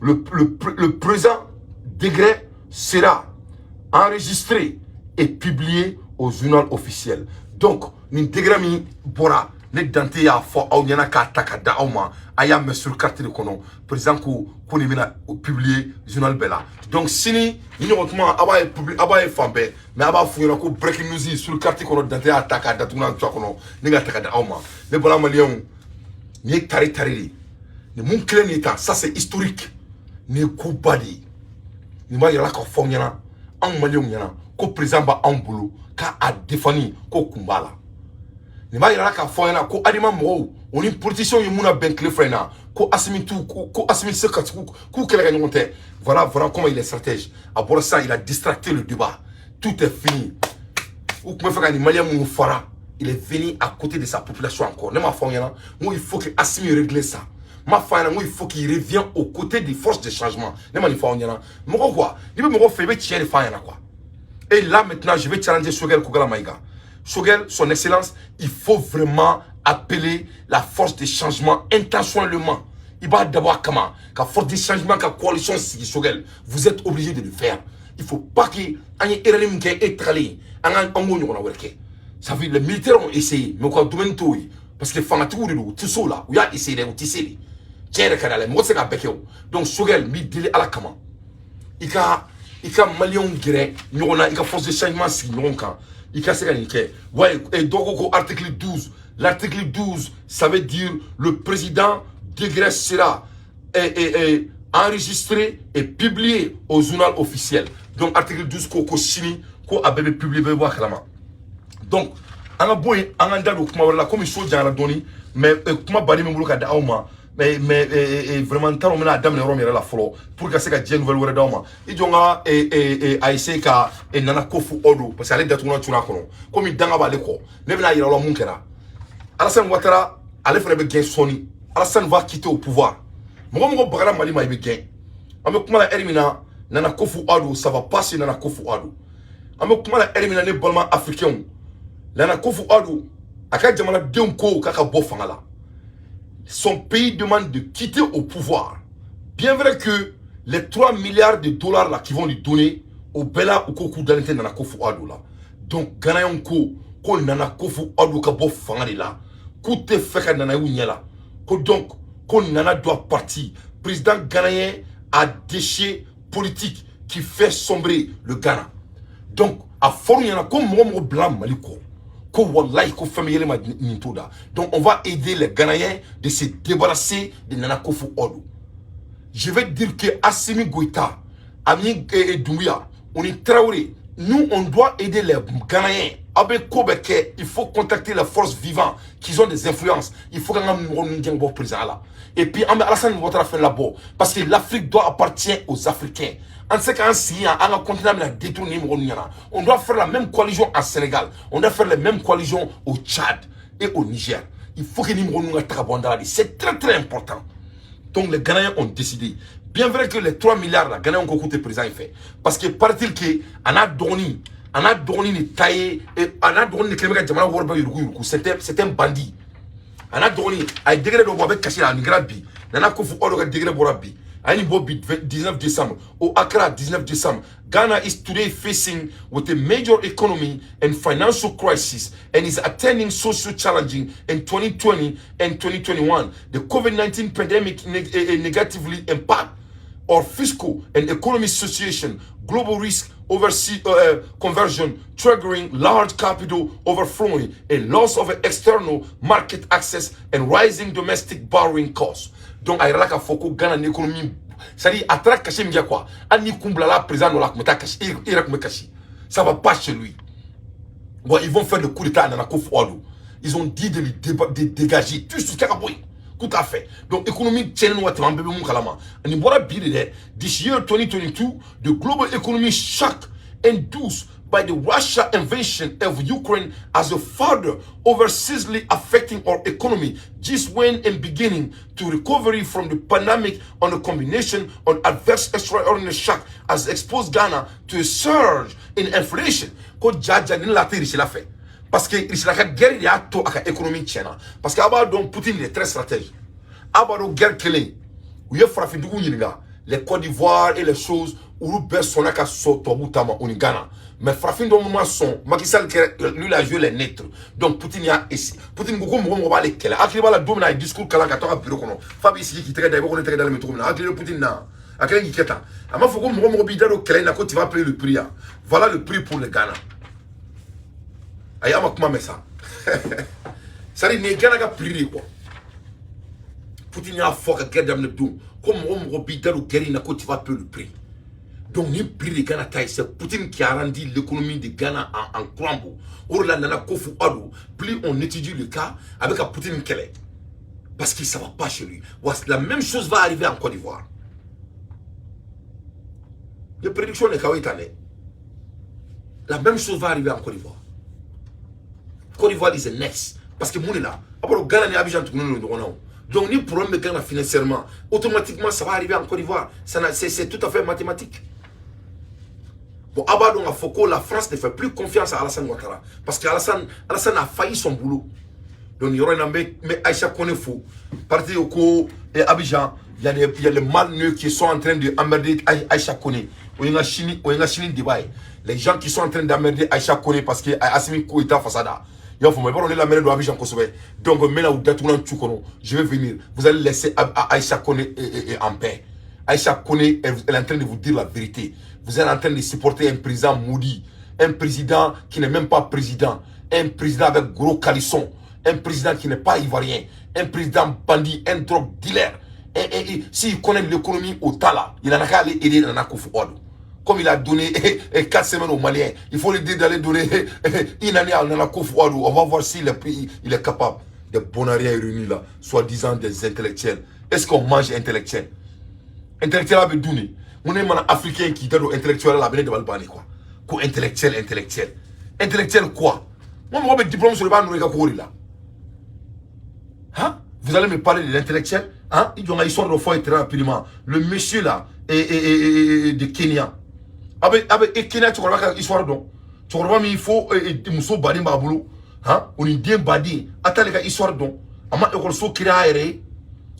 Le présent décret sera enregistré et publié au journal officiel. Donc, nin décret min bɔra, ne Dante y'a fɔ aw ɲɛna k'a ta ka da aw ma, a y'a mɛn sur carte de kɔnɔ. Président ko ko nin bɛna publier journal bɛɛ la. Donc sini ni ɲɔgɔn kuma, a b'a ye publier, a b'a ye fan bɛɛ, mais a b'a f'u ɲɛna ko breaking news sur carte kɔnɔ, Dante y'a ta k'a datugu n'a kɔnɔ ne ka ta ka da aw ma. Ne bɔra, maliyɛnw, nin ye tari tari de ye. Nin mun kelen nin ta, ça c'est historique. Nin ye koba de ye. Nin b'a yira k'a fɔ aw ɲɛna, anw maliyɛnw ɲɛna, ko président b'anw bolo k'a défendre, ko kun b'a la. Nin b'a yira k'a fɔ ɲɛna ko adama mɔgɔw, o ni politiciens ye mun na bɛn tile 2 in na, ko Asimi t'u ko Asimi tɛ se ka k'u kɛlɛ kɛ ɲɔgɔn tɛ. Voilà, voilà comment il est stratège. A bɔra sisan, il a distracté le débat, tout est fini. U tun bɛ fɛ ka nin maliyɛn minnu fara, il est venu à côté de sa population encore. Ne m'a fɔ aw ɲɛna n ko il faut que Asimi règle ça? N m'a fɔ a ɲɛna n ko il faut qu'il revienne aux côtés des forces de changement? Ne ma nin fɔ aw ɲɛna? Mɔgɔ quoi, n'i bɛ mɔgɔ fɛ, i bɛ tiɲɛ de fɔ a ɲɛna quoi. Et là maintenant, je vais challenger Choguel Kokalla Maïga. Choguel, son excellence, il faut vraiment appeler la force de changement intentionnellement. Il va d'abord comment? Ka force de changement, ka coalition sigi. Choguel, vous êtes obligé de le faire. Il faut pas que an ye erreur min kɛ e tagalen, an ka an k'o ɲɔgɔnna wɛrɛ kɛ. Ça veut dire les militaires ont essayé, mais u ka domaine t'o ye, parce que fangatigiw de don, u tɛ se o la. U y'a essayé dɛ, u tɛ se de. Tiɲɛ yɛrɛ ka di ala ye, mɔgɔ tɛ se k'a bɛɛ kɛ o. Donc Choguel, n b'i deli ala kama, i ka maliyɛnw gɛrɛ ɲɔgɔn na, i ka force de changement sigi ɲɔgɔn kan, i ka se ka nin kɛ. Ouais, et dɔw ko ko article 12. L'article 12, ça veut dire le président décret sera est enregistré et publié au journal officiel. Donc article 12 ko ko sini ko a bɛɛ bɛ publier, bɛɛ bɛ bɔ a kalama. Donc an ka bɔ yen, an k'an da don kuma wɛrɛ la, komi so janyara dɔɔni, mais kuma baden min bolo ka di aw ma, mais vraiment n t'a dɔn n bɛna daminɛ yɔrɔ min yɛrɛ la fɔlɔ pour ka se ka diɲɛ nouvelle wɛrɛ d'aw ma. I jɔ n ka a essayer ka Nana Akufo-Addo, parce que ale datuguna cunna kɔnɔ, komi danga b'ale kɔ. Ne bɛna yira aw la mun kɛra. Alassane Ouattara, ale fana bɛ gɛn sɔɔni. Alassane va quitter au pouvoir. Mɔgɔ mɔgɔ bagara Mali ma, i bɛ gɛn. An bɛ kuma la heure min na, Nana Akufo-Addo, ça va passer. Nana Akufo-Addo, an bɛ kuma la heure min na, ne balima africains, Nana Akufo-Addo, a ka jamanadenw ko k'a ka bɔ fanga la. Son pays demande de quitter au pouvoir. Bien vrai que les 3 milliards de dollars là qu'ils vont lui donner, au bɛɛ la, u ko k'u dalen tɛ Nana Akufo-Addo la. Donc Ghanéens ko ko Nana Akufo-Addo ka bɔ fanga de la, k'u tɛ fɛ ka Nana y'u ɲɛ la. Ko donc ko Nana doit partir. Président ghanéen a déchet politique qui fait sombrer le Ghana. Donc a fɔr'u ɲɛna ko mɔgɔ mɔgɔ bila Mali kɔ, ko wallahi ko fɛn bɛ yɛlɛma nin t'o da. Donc on va aider les Ghanéens de se débarrasser de Nana Akufo-Addo. Je vais dire que Assimi Goïta, Ami Doumbouya, on Traoré, nous, on doit aider les Ghanéens. Aw bɛ ko bɛɛ kɛ, il faut contacter les forces vivantes qui ont des influences. Il faut qu'an ka mɔgɔ ninnu gɛn bɔ président la. Et puis an bɛ Alassane Ouattara fɛnɛ labɔ, parce que l'Afrique doit appartenir aux Africains. An tɛ se k'an sigi yan, an ka continent bɛna détourner mɔgɔ ninnu ɲɛna. On doit faire la même coalition en Sénégal, on doit faire les mêmes coalitions au Tchad et au Niger. Il faut que ni mɔgɔ ninnu ka taga bɔ an da la de. C'est très très important. Donc les Ghanéens ont décidé. Bien vrai que les 3 milliards là, Ghanéens ko k'u tɛ président in fɛ, parce que paraît-il que a n'a dɔgɔnin de ta ye, a n'a dɔgɔnin de kɛlen bɛ ka jamana wari bɛɛ yurugu yurugu. C'est un bandit. A n'a dɔgɔnin, a ye degré dɔ bɔ, a bɛ kasi la. Nin kɛra bi. Nana Akufo-Addo ka degré bɔra bi, a ye nin bɔ bi, 19 décembre, au Accra, 19 décembre. Ghana is today facing with a major economy and financial crisis and is attending social challenging in 2020 and 2021. The COVID-19 pandemic negatively impact our fiscal and economic situation, global risk oversea conversion, triggering large capital overflowing, a loss of external market access and rising domestic borrowing costs. Donc a yɛrɛ la k'a fɔ ko Ghana ni économie, c'est à dire a taara kasi min kɛ quoi, hali ni kun bilala président dɔ la, a tun bɛ taa kasi, i yɛrɛ tun bɛ kasi. Ça va pas chez lui. Bon, ils vont faire le coup d'état à Nana Akufo-Addo. Ils ont dit de lui de dégager tout ce qui a bɔ yen k'u t'a fɛ. Donc économie tiɲɛnen don ka tɛmɛ an bɛɛ bɛ mun kalama. Nin bɔra bi de dɛ. This year 2022, the global economy shock induced by the Russia invasion of Ukraine as a further overseasly affecting our economy just when in beginning to recovery from the pandemic on the combination on adverse extraordinary shock has exposed Ghana to a surge in inflation. Ko jaja ni la tɛ la fɛ. Parce que Russie la ka guerre de y'a to a ka économie tiɲɛna. Parce que a b'a dɔn, Poutine est très stratège. A b'a dɔn, guerre kelen, u ye farafindugu ɲininka, les Côte d'Ivoire et les choses, olu bɛɛ sɔnna ka sɔn tubabu ta ma, o ni Ghana. Mais farafin dɔw ma sɔn. Macky Sall kɛra, lui, il a joué les neutres. Donc Poutine y'a essayé. Poutine ko ko mɔgɔ mɔgɔ b'ale kɛlɛ. Hakili b'a la, don min na a ye discours kalan ka to a ka bureau kɔnɔ, f'a b'i sigi k'i tɛgɛ da i b'a ko ne tɛgɛ dalen bɛ cogo min na. Hakili bɛ Poutine na, a kɛlen k'i kɛ tan, a m'a fɔ ko mɔgɔ mɔgɔ b'i da don kɛlɛ in na, ko tu vas payer le prix ya. Voilà le prix pour le Ghana. Ayi, a ma kuma mɛn sa. C'est à dire, nin ye Ghana ka prix de ye quoi. Poutine y'a fɔ ka guerre daminɛ don ko mɔgɔ mɔgɔ b'i da don guerre in na, ko tu vas payer le prix. Donc ni prix de Ghana ta ye, c'est Poutine qui a rendu l'économie de Ghana en crambo. O de la, Nana Akufo-Addo, plus on étudie le cas avec Poutine kɛlɛ, parce que ça va pas chez lui. La même chose va arriver en Côte d'Ivoire. Les prédictions de Kawe Tane. La même chose va arriver en Côte d'Ivoire. Côte d'Ivoire is the next. Parce que mun de la, après Ghana ni Abidjan tugunnen don ɲɔgɔn na o. Donc ni problème bɛ Ghana financièrement, automatiquement ça va arriver en Côte d'Ivoire. C'est tout à fait mathématique. Bon, a b'a dɔn k'a fɔ ko la France ne fait plus confiance à Alassane Ouattara, parce que Alassane a failli son boulot. Donc nin yɔrɔ in na, n bɛ Aïcha Kone fo. Parti ko Abidjan, il y a les malneux qui sont en train de emmerder Aïcha Kone. O ye n ka sini, o ye n ka sini débat ye. Les gens qui sont en train d'emmerder Aïcha Kone parce que Assimi Goïta fasada. I y'a faamu, i b'a dɔn ne lamɛnnen don Abidjan kosɛbɛ. Donc n bɛna u datugulan tu kɔnɔ. Je vais venir. Vous allez laisser Aïcha Kone en paix. Aïcha Kone, elle est en train de vous dire la vérité. Vous êtes en train de supporter un président maudit, un président qui n'est même pas président, un président avec gros caleçon, un président qui n'est pas ivoirien, un président bandit, un drogue dealer. Et s'il connaît l'économie au tas là, il en a qu'à aller aider Nana Akufo-Addo. Comme il a donné 4 semaines aux Maliens, il faut lui dire d'aller donner une année à Nana Akufo-Addo. On va voir s'il est capable. Des bonariens réunis là, soi-disant des intellectuels. Est-ce qu'on mange intellectuel? Intellectuel a bɛ dun de. Mun ne mana africain k'i da don intellectuel la, a bɛ ne dabali ban de quoi. Ko intellectuel, intellectuel. Intellectuel quoi? Moi, mɔgɔ bɛ diplôme sɔrɔ, i b'a nɔrɔ i ka kogo de la. Hein? Vous allez me parler de l'intellectuel? Hein? Ils ont histoire de foi très rapidement. Le monsieur là, et de Kenya. Abe, e Kenya cɛkɔrɔba ka histoire dɔn. Cɛkɔrɔba min fo muso baden b'a bolo. Hein? O ni den baden. A t'ale ka histoire dɔn. A ma école créer a yɛrɛ ye.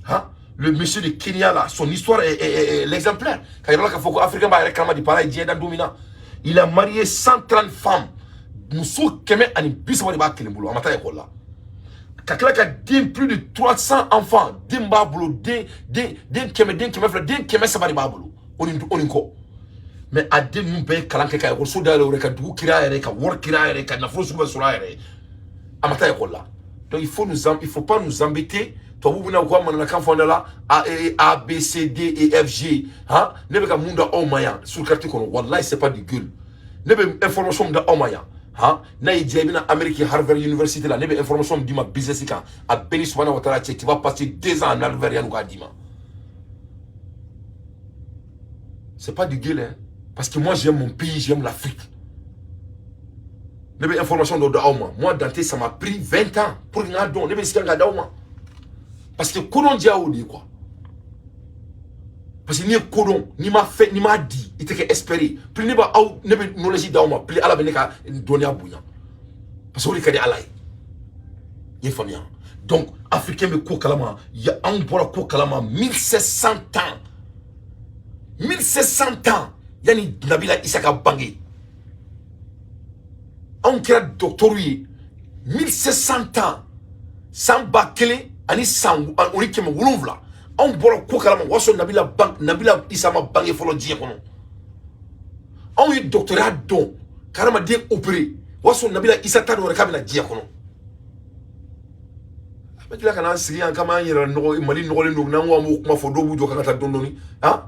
Hein? Le monsieur de Kenya là, son histoire est l'exemplaire. Quand il a fɔ ko africain b'a yɛrɛ kalama di para ye diɲɛ dan don min na. Il a marié 130 femmes. Muso 130 de b'a kelen bolo. A ma taa école la. Ka tila ka den plus de 300 enfants, den b'a bolo, den den den 100, den 200, den 300 de b'a bolo, o ni kɔ. Mais a den ninnu bɛɛ ye kalan kɛ, ka ekɔliso dayɛlɛ o yɛrɛ, ka dugu kiri a yɛrɛ, ka wari kiri a yɛrɛ, ka nafolo sugu bɛɛ sɔrɔ a yɛrɛ ye. A ma taa ekɔli la. Donc il faut pas nous embêter. Tubabu bɛna u ka mananakan fɔ an da la, A E A B C D E F G. Han, ne bɛ ka mun da aw ma yan sur carte kɔnɔ? Wallahi, c'est pas du gueule. Ne bɛ information min da aw ma yan, han, n'a y'i diya, i bɛna Amérique Harvard University la, ne bɛ information min d'i ma business kan, a bɛɛ ni subahana wa taala cɛ, tu vas passer 2 ans en Harvard yanni u k'a d'i ma. C'est pas du gueule, hein, parce que moi, j'aime mon pays, j'aime l'Afrique. Ne bɛ information dɔ d'aw ma. Moi Dante, ça m'a pris 20 ans pour que n k'a dɔn. Ne bɛ sigi ka d'aw ma parce que kodɔn diya y'o de ye quoi. Parce que n'i ye kodɔn, n'i ma fɛn, n'i m'a di, i tɛ kɛ expert ye. Plus ne b'a aw, ne bɛ knowledge d'aw ma, plus Ala bɛ ne ka dɔnniya bonya, parce que o de ka di Ala ye. I ye faamuya? Donc africain bɛ ko kalama ya. Anw bɔra ko kalama 1700 ans, 1700 ans yanni Nabila Isa ka bange. Anw kɛra docteur ye 1700 ans, san 1700. Anw bɔra ko kalama o y'a sɔrɔ Nabila Isa ma bange fɔlɔ diɲɛ kɔnɔ. Anw ye docteurya dɔn ka hadamaden opéré, o y'a sɔrɔ Nabila Isa t'a dɔn yɛrɛ k'a bɛna diɲɛ kɔnɔ. A bɛ tila ka n'an sigi yan k'an b'an yɛrɛ nɔgɔ. Mali nɔgɔlen don. N'an ko an b'o kuma fɔ, dɔw b'u jɔ k'an ka taa dɔɔni dɔɔni. Han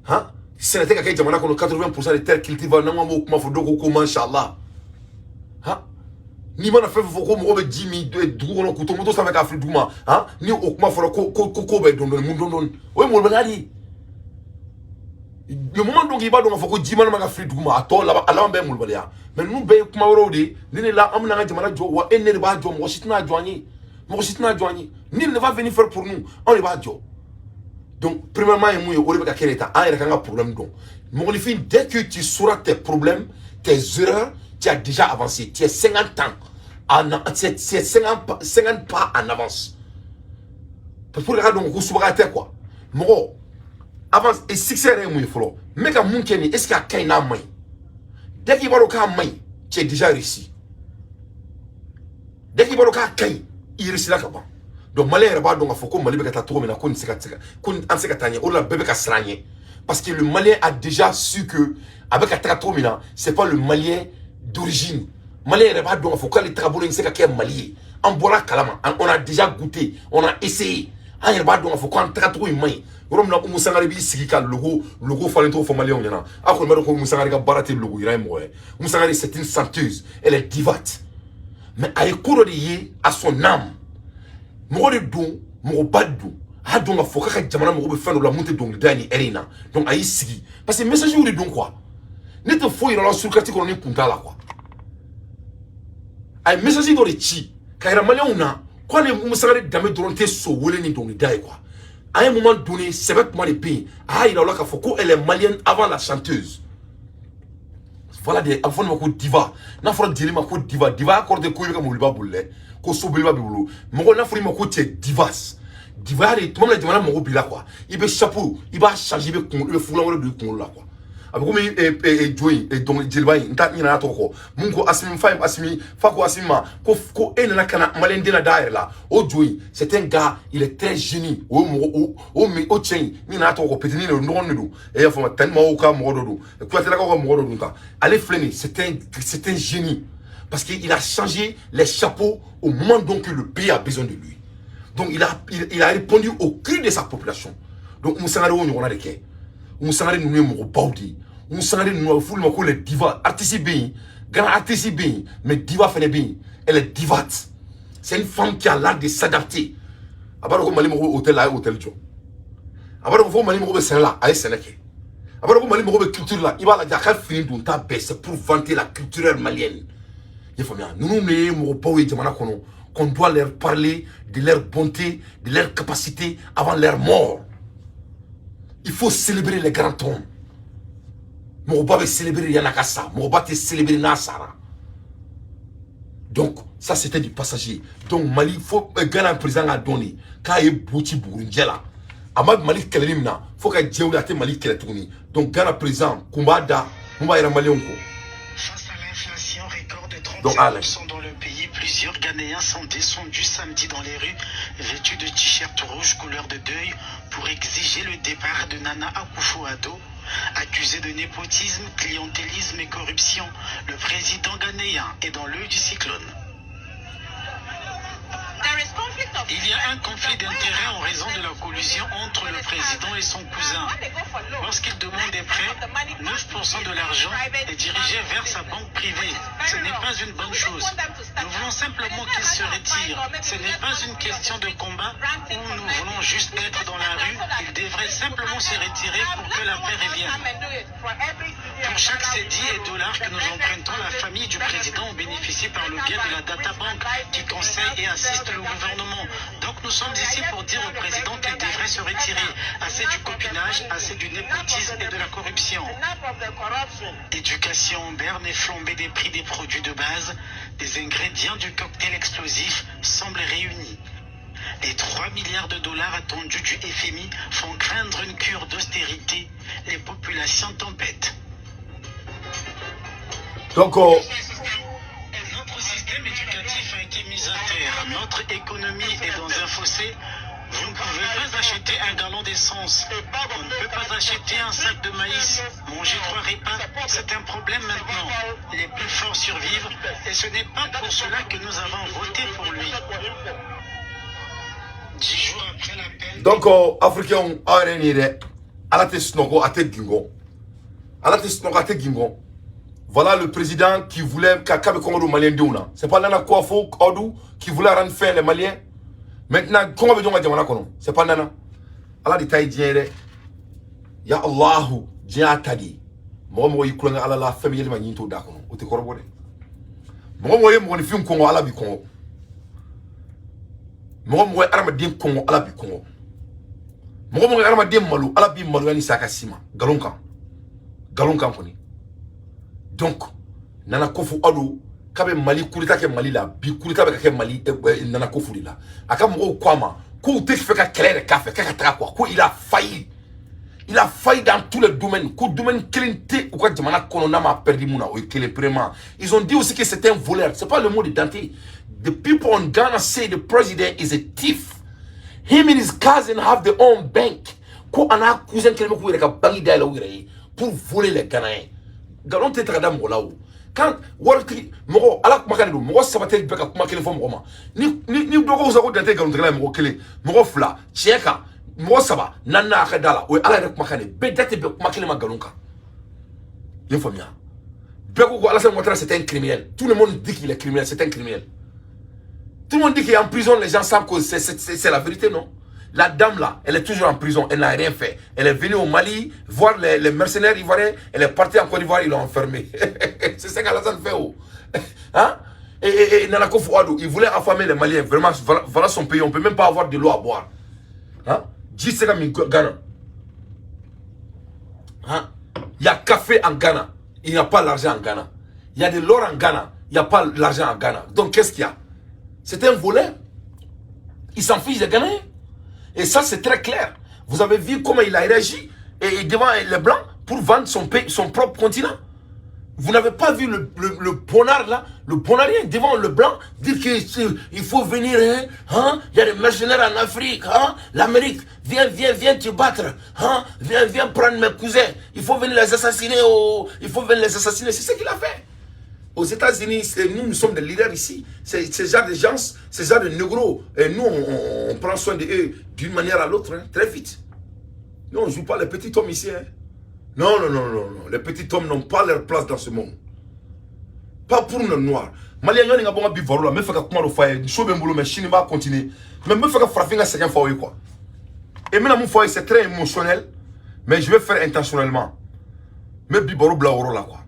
han, sɛnɛ tɛ ka kɛ jamana kɔnɔ, 80% de terre cultivable. N'an ko an b'o kuma fɔ, dɔw ko ko mashallah. Han, n'i mana fɛn fɛn fɔ ko mɔgɔ bɛ ji min dugu kɔnɔ k'u to moto sanfɛ k'a fili dugu ma, han, ni o kuma fɔra ko ko ko ko bɛ dɔɔni dɔɔni, mun dɔɔni dɔɔni? O ye molobaliya de ye. Le moment donc i b'a dɔn k'a fɔ ko ji mana ka fili dugu ma, a tɔ laban, a laban bɛɛ ye molobaliya. Mais ninnu bɛɛ ye kuma wɛrɛw de ye. Ni ne la, an bɛna an ka jamana jɔ wa, e ne de b'a jɔ. Mɔgɔ si tɛna jɔ an ye, mɔgɔ si tɛna jɔ an ye. Nul ne va venir faire pour nous. Anw de b'a jɔ. Donc premièrement ye mun ye? O de bɛ ka kɛ de ta an yɛrɛ k'an ka problème dɔn. Mɔgɔninfin, dès que tu sauras tes problèmes, tes erreurs, tu as déjà avancé. Tu es 50 ans. C'est 50, 50 pas en avance. Pour que dɔn ko subaga tɛ quoi. Mɔgɔ avance et succès yɛrɛ ye mun ye fɔlɔ? N bɛ ka mun kɛ nin, est ce que a ka ɲi n'a man ɲi? Dès qu'il b'a dɔn k'a man ɲi, tu es déjà réussi. Dès qu'il b'a dɔn k'a ka ɲi, i réussira ka ban. Donc Malien yɛrɛ b'a dɔn k'a fɔ ko Mali bɛ ka taa cogo min na, ko nin tɛ se ka ko an tɛ se ka taa ɲɛ. O de la bɛɛ bɛ ka siran ɲɛ, parce que le Malien a déjà su que a bɛ ka taga cogo min na, c'est pas le Malien d'origine. Malien yɛrɛ b'a dɔn k'a fɔ k'ale tagabolo in tɛ se ka kɛ Mali ye. An bɔra kalama, on a déjà goûté, on a essayé. An yɛrɛ b'a dɔn k'a fɔ k'an tagacogo in man ɲi. Yɔrɔ min na Umu Sangare b'i sigi ka logo falen t'o fɔ Maliyɛnw ɲɛna, aw kɔni b'a dɔn ko Umu Sangare ka baara tɛ logo yira ye mɔgɔ ye. Umu Sangare, c'est une chanteuse, elle est divate, mais a ye ko dɔ de ye à son âme. Mɔgɔ de don, mɔgɔba de don. A y'a dɔn k'a fɔ k'a ka jamana mago bɛ fɛn dɔ la mun tɛ dɔnkilida ye nin heure in na. Donc a y'i sigi, parce que message de don quoi. Ne tɛ foyi yɛrɛ la surkati kɔnɔ ni kun t'a la quoi. A ye message dɔ de ci ka yira Maliyɛnw na k'ale Umu Sangare danbe dɔrɔn tɛ so wele ni dɔnkilida ye quoi. À un moment donné, sɛbɛ kuma de bɛ yen. A y'a yira u la k'a fɔ ko elle est malienne avant la chanteuse. Voilà de, a bɛ fɔ nin ma ko diva. N'a fɔra jeli ma ko diva, diva kɔrɔ tɛ ko i bɛ ka mobiliba boli dɛ, ko soboliba b'i bolo. Mɔgɔ n'a fɔra i ma ko cɛ divas, diva de, tuma min na jamana mago b'i la quoi, i bɛ chapeau, i b'a changer, i bɛ kun, i bɛ fugulan wɛrɛ don i kunkolo la quoi. A bɛ komi jo in dɔnkili jeliba in, n t'a ɲinɛ a tɔgɔ kɔ, mun ko Asimi fa ye, Asimi fa ko Asimi ma ko e nana ka na Maliyɛn den na da a yɛrɛ la. O jo in, c'est un gars, il est très génie. O mɔgɔ o mi o cɛ in, n ɲinɛ a tɔgɔ kɔ, petini de don, dɔgɔnin de don, e y'a faamu, tani maaw ka mɔgɔ dɔ don, Kuyatelakaw ka mɔgɔ dɔ don tan. Ale filɛ nin, c'est un génie, parce qu'il a changé les chapeaux au moment donc que le pays a besoin de lui. Donc il a répondu au cri de sa population. Donc Oumou Sangare o ɲɔgɔnna de kɛ. Oumou Sangare ninnu ye mɔgɔbaw de ye. Oumou Sangare ninnu, a bɛ f'olu ma ko les divas. Artiste bɛ yen, grand artiste bɛ yen, mais diva fɛnɛ bɛ yen. Elle est divate, c'est une femme qui a l'art de s'adapter. A b'a dɔn ko Mali mago bɛ hôtel la, a ye hôtel jɔ. A b'a dɔn ko Mali mago bɛ sɛnɛ la, a ye sɛnɛ kɛ. A b'a dɔn ko Mali mago bɛ culture la, i b'a lajɛ a ka fini don ta bɛɛ, c'est pour vanter la culture malienne. I y'a faamuya? Ninnu de ye mɔgɔbaw ye jamana kɔnɔ, qu'on doit leur parler de leur bonté, de leur capacité avant leur mort. Il faut célébrer les grands hommes. Mɔgɔba bɛ célébrer yan'a ka sa, mɔgɔba tɛ célébrer n'a sara. Donc ça, c'était du passager. Donc Mali fo Ghana président ka dɔn de k'a ye bu ci Bugurijɛ la. A ma Mali kɛlɛli min na fo ka diɲɛ wuli, a tɛ Mali kɛlɛ tuguni. Donc Ghana président kun b'a da mun b'a yɛrɛ Maliyɛnw kɔ. Face à l'inflation record de Donc, Alain. 37% dans le pays, plusieurs Ghanéens sont descendus samedi dans les rues, vêtus de t-shirts rouges couleur de deuil, pour exiger le départ de Nana Akufo-Addo. Accusé de népotisme, clientélisme et corruption, le président ghanéen est dans l'œil du cyclone. Il y a un conflit d'intérêts en raison de la collusion entre le président et son cousin. Lorsqu'il demande des prêts, 9% de l'argent est dirigé vers sa banque privée. Ce n'est pas une bonne chose. Nous voulons simplement qu'il se retire. Ce n'est pas une question de combat où nous voulons juste être dans la rue. Il devrait simplement se retirer pour que la paix revienne. Pour chaque cedi et dollar que nous empruntons, la famille du président en bénéficie par le biais de la Data Bank qui conseille et assiste le gouvernement. Donc nous sommes ici pour dire au président qu'il devrait se retirer. Assez du copinage, assez du népotisme et de la corruption. Éducation en berne et flambée des prix des produits de base, les ingrédients du cocktail explosif semblent réunis. Les 3 milliards de dollars attendus du FMI font craindre une cure d'austérité. Les populations tempêtent. Donc Notre système éducatif a été mis à terre. Notre économie est dans un fossé. Vous ne pouvez pas acheter un gallon d'essence. On ne peut pas acheter un sac de maïs. Manger trois repas, c'est un problème maintenant. Les plus forts survivent et ce n'est pas pour cela que nous avons voté pour lui. 10 jours après l'appel. Donc Africain, aw yɛrɛ nin ye dɛ, Ala tɛ sunɔgɔ, a tɛ gingɔ. Ala tɛ sunɔgɔ, a tɛ gingɔ. Voilà le président qui voulait k'a bɛ kɔngɔ don Malien denw na. C'est pas Nana Akufo-Addo qui voulait rendre faim les Maliens? Maintenant, kɔngɔ bɛ jɔn ka jamana kɔnɔ? C'est pas Nana? Ala de ta ye diɲɛ ye dɛ. Ya Allahu, diɲɛ y'a ta de ye. Mɔgɔ mɔgɔ y'i kulonkɛ Ala la, fɛn bɛ yɛlɛma ɲin t'o da kɔnɔ, o tɛ kɔrɔbɔ dɛ. Mɔgɔ mɔgɔ ye mɔgɔninfin kɔngɔ, Ala b'i kɔngɔ. Mɔgɔ mɔgɔ ye adamaden kɔngɔ, Ala b'i kɔngɔ. Mɔgɔ mɔgɔ ye adamaden malo, Ala b'i maloya ni sa ka s'i ma nkalon kan, nkalon kan kɔni. Donc Nana Akufo-Addo K'a bɛ Mali coup d'état kɛ Mali la bi, coup d'état bɛ ka kɛ Mali Nana Akufo de la. A ka mɔgɔw ko a ma k'u tɛ fɛ ka kɛlɛ yɛrɛ k'a fɛ, k'a ka taga quoi, ko il a failli. Il a failli dans tous les domaines. Ko domaine kelen tɛ u ka jamana kɔnɔ n'a ma perdu mun na, o ye kelen. Premièrement, ils ont dit aussi que c'est un voleur. C'est pas le mot de Dante. The people on Ghana say the president is a thief. Him and his cousin have their own bank. Ko a n'a cousin kelen bɛ k'u yɛrɛ ka banque dayɛlɛ u yɛrɛ ye pour voler les Ghanéens. Nkalon tɛ ta ka da mɔgɔ la o. Quand waritigi mɔgɔ, Ala kumakan de don, mɔgɔ saba tɛ bɛɛ ka kuma kelen fɔ mɔgɔ ma. Ni dɔ ko sa ko Dante nkalontigɛla ye, mɔgɔ kelen, mɔgɔ fila tiɲɛ kan, mɔgɔ saba, naaninan a ka da la, o ye Ala yɛrɛ kumakan de ye. Bɛɛ da tɛ bɛn kuma kelen ma nkalon kan. I ye faamuya? Bɛɛ ko ko Alassane Ouattara, c'est un criminel. Tout le monde dit qu'il est criminel, c'est un criminel. Tout le monde dit qu'il est en prison, les gens savent que c'est la vérité, non? La dame là, elle est toujours en prison, elle n'a rien fait. Elle est venue au Mali voir les mercenaires ivoiriens, elle est partie en Côte d'Ivoire, ils l'ont enfermée. C'est ça qu'Alassane fait. Oh. Hein? Et Nana Akufo-Addo, il voulait affamer les Maliens. Vraiment, voilà, voilà son pays, on ne peut même pas avoir de l'eau à boire. Hein? Ji tɛ se ka min Ghana. Hein? Il y a café en Ghana, il n'y a pas l'argent en Ghana. Il y a de l'or en Ghana, il n'y a pas l'argent en Ghana. Donc qu'est-ce qu'il y a? C'est un voleur. Il s'en fiche des Ghanéens. Et ça, c'est très clair. Vous avez vu comment il a réagi et devant les Blancs pour vendre son pays, son propre continent. Vous n'avez pas vu le bonnard là, le bonnardien devant le Blanc, dire qu'il faut venir, hein, hein, il y a des mercenaires en Afrique, hein, l'Amérique, viens, viens, viens te battre, hein, viens, viens prendre mes cousins, il faut venir les assassiner, oh, il faut venir les assassiner, c'est ce qu'il a fait. Aux États-Unis, nous, nous sommes des leaders ici. C'est ce genre de gens, ce genre de négros. Et nous, on prend soin d'eux d'une manière à l'autre, hein, très vite. Nous, on ne joue pas les petits hommes ici. Hein. Non, non, non, non, non. Les petits hommes n'ont pas leur place dans ce monde. Pas pour nos Noirs. Malien, yanni ka bɔ n ka bi baro la, n bɛ fɛ ka kuma dɔ f'a ye. So bɛ n bolo, mais sini n b'a continuer. Mais n bɛ fɛ ka farafin ka sɛgɛn fɔ aw ye quoi. Et n bɛna mun fɔ aw ye, c'est très émotionnel, mais je vais faire intentionnellement. N bɛ bi baro bila o yɔrɔ la quoi.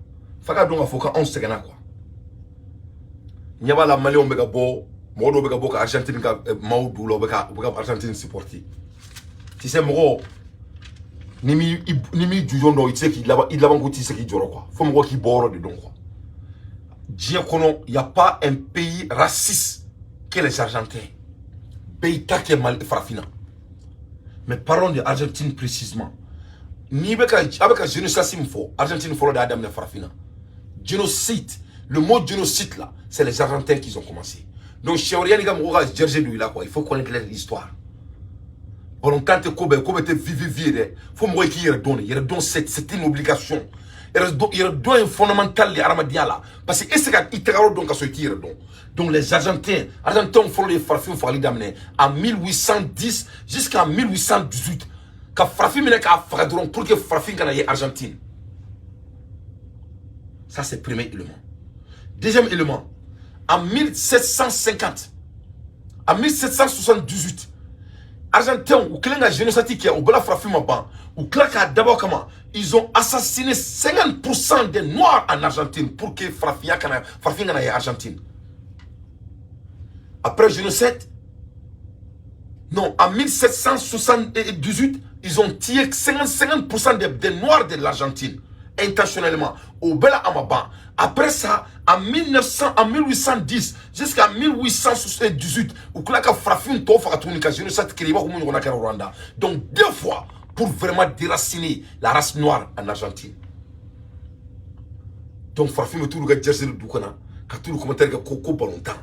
F'a ka dɔn k'a fɔ k'anw sɛgɛnna quoi. Ɲɛ b'a la, Maliyɛnw bɛ ka bɔ, mɔgɔ dɔw bɛ ka bɔ ka Argentine ka maaw d'u la, u bɛ ka Argentine supporter. Tu sais, mɔgɔ ni m'i jujɔn dɔn, i tɛ se k'i laban, i laban ko t'i se k'i jɔrɔ quoi. Fo mɔgɔ k'i bɔ yɔrɔ de dɔn quoi. Diɲɛ kɔnɔ, y a pas un pays raciste que les Argentins. Bɛɛ y'i ta kɛ Mali farafinna. Mais parlons de Argentine précisément. N'i bɛ ka a bɛ ka génocide min fɔ, Argentine fɔlɔ de y'a daminɛ farafinna. Génocide, le mot génocide là, c'est les Argentins qui ont commencé. Donc siɲɛ wɛrɛ, yanni ka mɔgɔw ka jersey don i la quoi, il faut connaître l'histoire. Balontan tɛ ko bɛɛ, ko bɛɛ tɛ vi vi vi ye dɛ. Fo mɔgɔ k'i yɛrɛ dɔn de. Yɛrɛ dɔn, c'est une obligation. Yɛrɛ dɔn ye fondamental de hadamadenya la, parce que e se ka i tagayɔrɔ dɔn ka sɔrɔ i t'i yɛrɛ dɔn. Donc les Argentins, Argentins fɔlɔ de ye farafin fagali daminɛ en 1810 jusqu'en 1818, ka farafin minɛ k'a faga dɔrɔn pour que farafin kana ye Argentine. Ça, c'est premier élément. Deuxième élément, en 1750, en 1778, Argentins u kɛlen ka génocide kɛ, u bɛɛ la farafin ma ban, u tila k'a dabɔ kama, ils ont assassiné 50% des Noirs en Argentine pour que farafinya kana, farafin kana ye Argentine. Après génocide, non, en 1778, ils ont tué 50% des Noirs de l'Argentine intentionnellement. O bɛɛ la, a ma ban. Après ça, en 1900, en 1810 jusqu'à 1878, u tila ka farafin tɔw faga tuguni ka génocide créer, i b'a fɔ mun ɲɔgɔnna kɛra Rwanda. Donc deux fois pour vraiment déraciner la race noire en Argentine. Donc farafin bɛ t'olu ka jersey du kɔnɔ ka t'olu commentaire kɛ ko balontan.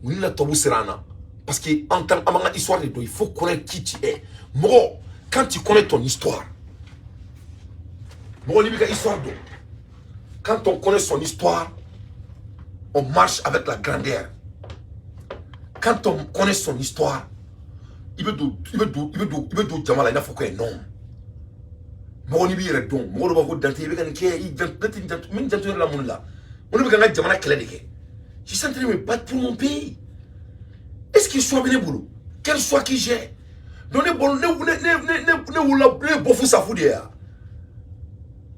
U ni la tubabu sera an na parce que an tan an b'an ka histoire de dɔn. Il faut connaître qui tu es. Mɔgɔ, quand tu connais ton histoire, mɔgɔ n'i b'i ka histoire dɔn, quand on connaît son histoire, on marche avec la grandeur. Quand on connaît son histoire, i bɛ don jama la i n'a fɔ ko non. Mɔgɔ n'i b'i yɛrɛ dɔn, mɔgɔ dɔw b'a fɔ ko Dante, i bɛ ka nin kɛ, i janto, ne tɛ janto, n bɛ janto yɛrɛ la mun de la? Ko ne bɛ ka n ka jamana kɛlɛ de kɛ. Je suis en train de me battre pour mon pays. Est-ce que choix bɛ ne bolo? Quel choix que j'ai? Donc ne bolo, ne wolola, ne ye bɔfu safu de ye yan.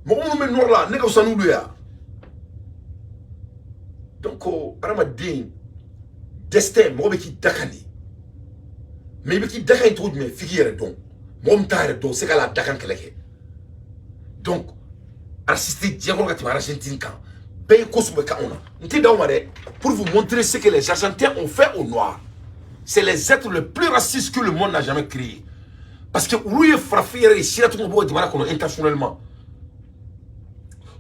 Mɔgɔ minnu bɛ nord la, ne ka fisa n'olu ye yan. Donc hadamaden destin, mɔgɔ bɛ k'i dakan de, mais i bɛ k'i dakan ye cogo jumɛn? F'i k'i yɛrɛ dɔn. Mɔgɔ min t'a yɛrɛ dɔn, o se k'a la dakan kɛlɛ kɛ. Donc raciste diɲɛ kɔnɔ ka tɛmɛ Argentine kan. Bɛɛ ye ko sugu bɛɛ kɛ anw na. N tɛ d'aw ma dɛ, pour vous montrer ce que les Argentins ont fait aux Noirs. C'est les êtres les plus racistes que le monde n'a jamais créé, parce que olu ye farafin yɛrɛ de sira tugun ka bɔ jamana kɔnɔ intentionnellement.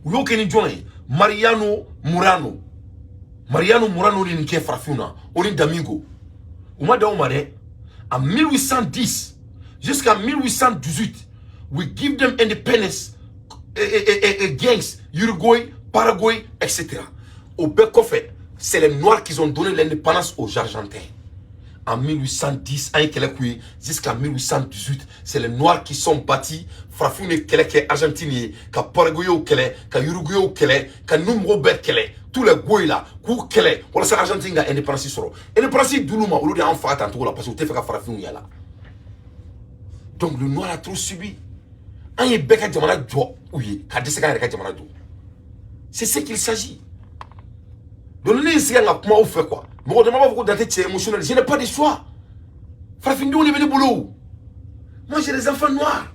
U y'o kɛ ni jɔn ye? Mariano Moreno. Mariano Moreno de nin kɛ farafinw na, o ni Domingo. U ma d'aw ma dɛ. En 1810 jusqu'en 1818, we give them independence against Uruguay, Paraguay, etc. O bɛɛ kɔfɛ, c'est les Noirs qui ont donné l'indépendance aux Argentins. En 1810, an ye kɛlɛ k'u ye jusqu'en 1818, c'est les Noirs qui sont battus. Farafinw ye kɛlɛ kɛ Argentine ye, ka Paraguayow kɛlɛ, ka Uruguayow kɛlɛ, ka ninnu mɔgɔw bɛɛ kɛlɛ, tous les goy là, k'u kɛlɛ walasa Argentine ka indépendance sɔrɔ. Indépendance d'olu ma, olu de y'an faga tan cogo la, parce que u tɛ fɛ ka farafinw yala. Donc le Noir a trop subi. An ye bɛɛ ka jamana jɔ u ye, ka dɛsɛ k'an yɛrɛ ka jamana jɔ. C'est ce qu'il s'agit. Donc ne ye sigi ka kuma aw fɛ quoi. Mɔgɔ dama b'a fɔ ko Dante cɛ émotionnel. Je n'ai pas de choix. Farafindenw de bɛ ne bolo. Moi, j'ai des enfants noirs.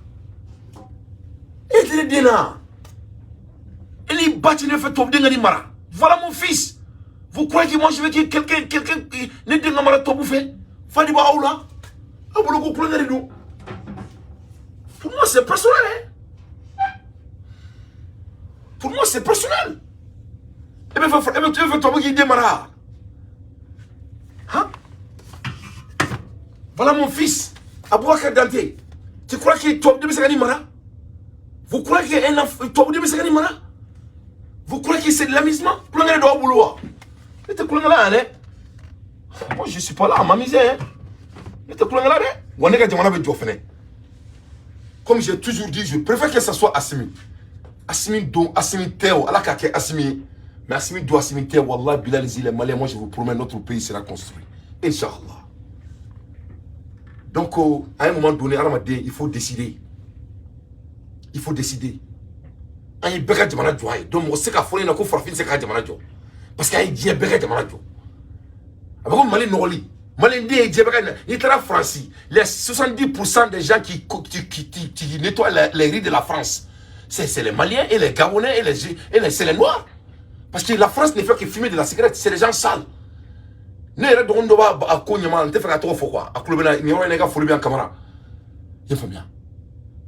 E tɛ ne den na, e ni ba ti ne fɛ tubabuden ka nin mara. Voilà mon fils. Vous croyez que moi, je veux que quelqu'un ne den ka mara tubabu fɛ? Fa de b'aw la, aw bolo ko kulonkɛ de don. Pour moi, c'est personnel, hein. Pour moi, c'est personnel. E bɛ fɛ tubabu k'i den mara, hein? Voilà mon fils, Aboubacar Dante. Tu crois que tubabu den bɛ se ka nin mara? Vous croyez qu'un enfant tubabu den bɛ se ka nin mara? Vous croyez que c'est de l'amusement? Kulonkɛ de don aw bolo wa? Ne tɛ kulonkɛ la yan dɛ. Moi, je suis pas là à m'amuser, hein. Ne tɛ kulonkɛ la dɛ. Wa ne ka jamana bɛ jɔ fɛnɛ. Comme j'ai toujours dit, je préfère que ça soit Assimi. Assimi don, Assimi tɛ o, Ala k'a kɛ Assimi ye. Mais Assimi don, Assimi tɛ, wallahi bilal, les Maliens, moi, je vous promets, notre pays sera construit. Inch'Allah. Donc, à un moment donné, hadamaden, il faut décider. Il faut décider. An ye bɛɛ ka jamana jɔ a ye. Donc mɔgɔ tɛ se k'a fɔ ne ɲɛna ko farafin tɛ se k'a jamana jɔ. Parce que an ye diɲɛ bɛɛ ka jamana jɔ. A bɛ ko Mali nɔgɔli. Malien den ye diɲɛ bɛɛ ka. N'i taara Faransi, les 70% des gens qui nettoient les rues de la France, c'est les Maliens et les Gabonais et les c'est les Noirs. Parce que la France ne fait que fumer de la cigarette, c'est les gens sales. Ne yɛrɛ dɔgɔnin dɔ b'a a ko ɲɛma, n tɛ fɛ ka tɔgɔ fɔ quoi. A tulo bɛ na nin yɔrɔ in na, i ka foli bɛ yan, Kamara. I y'a faamuya?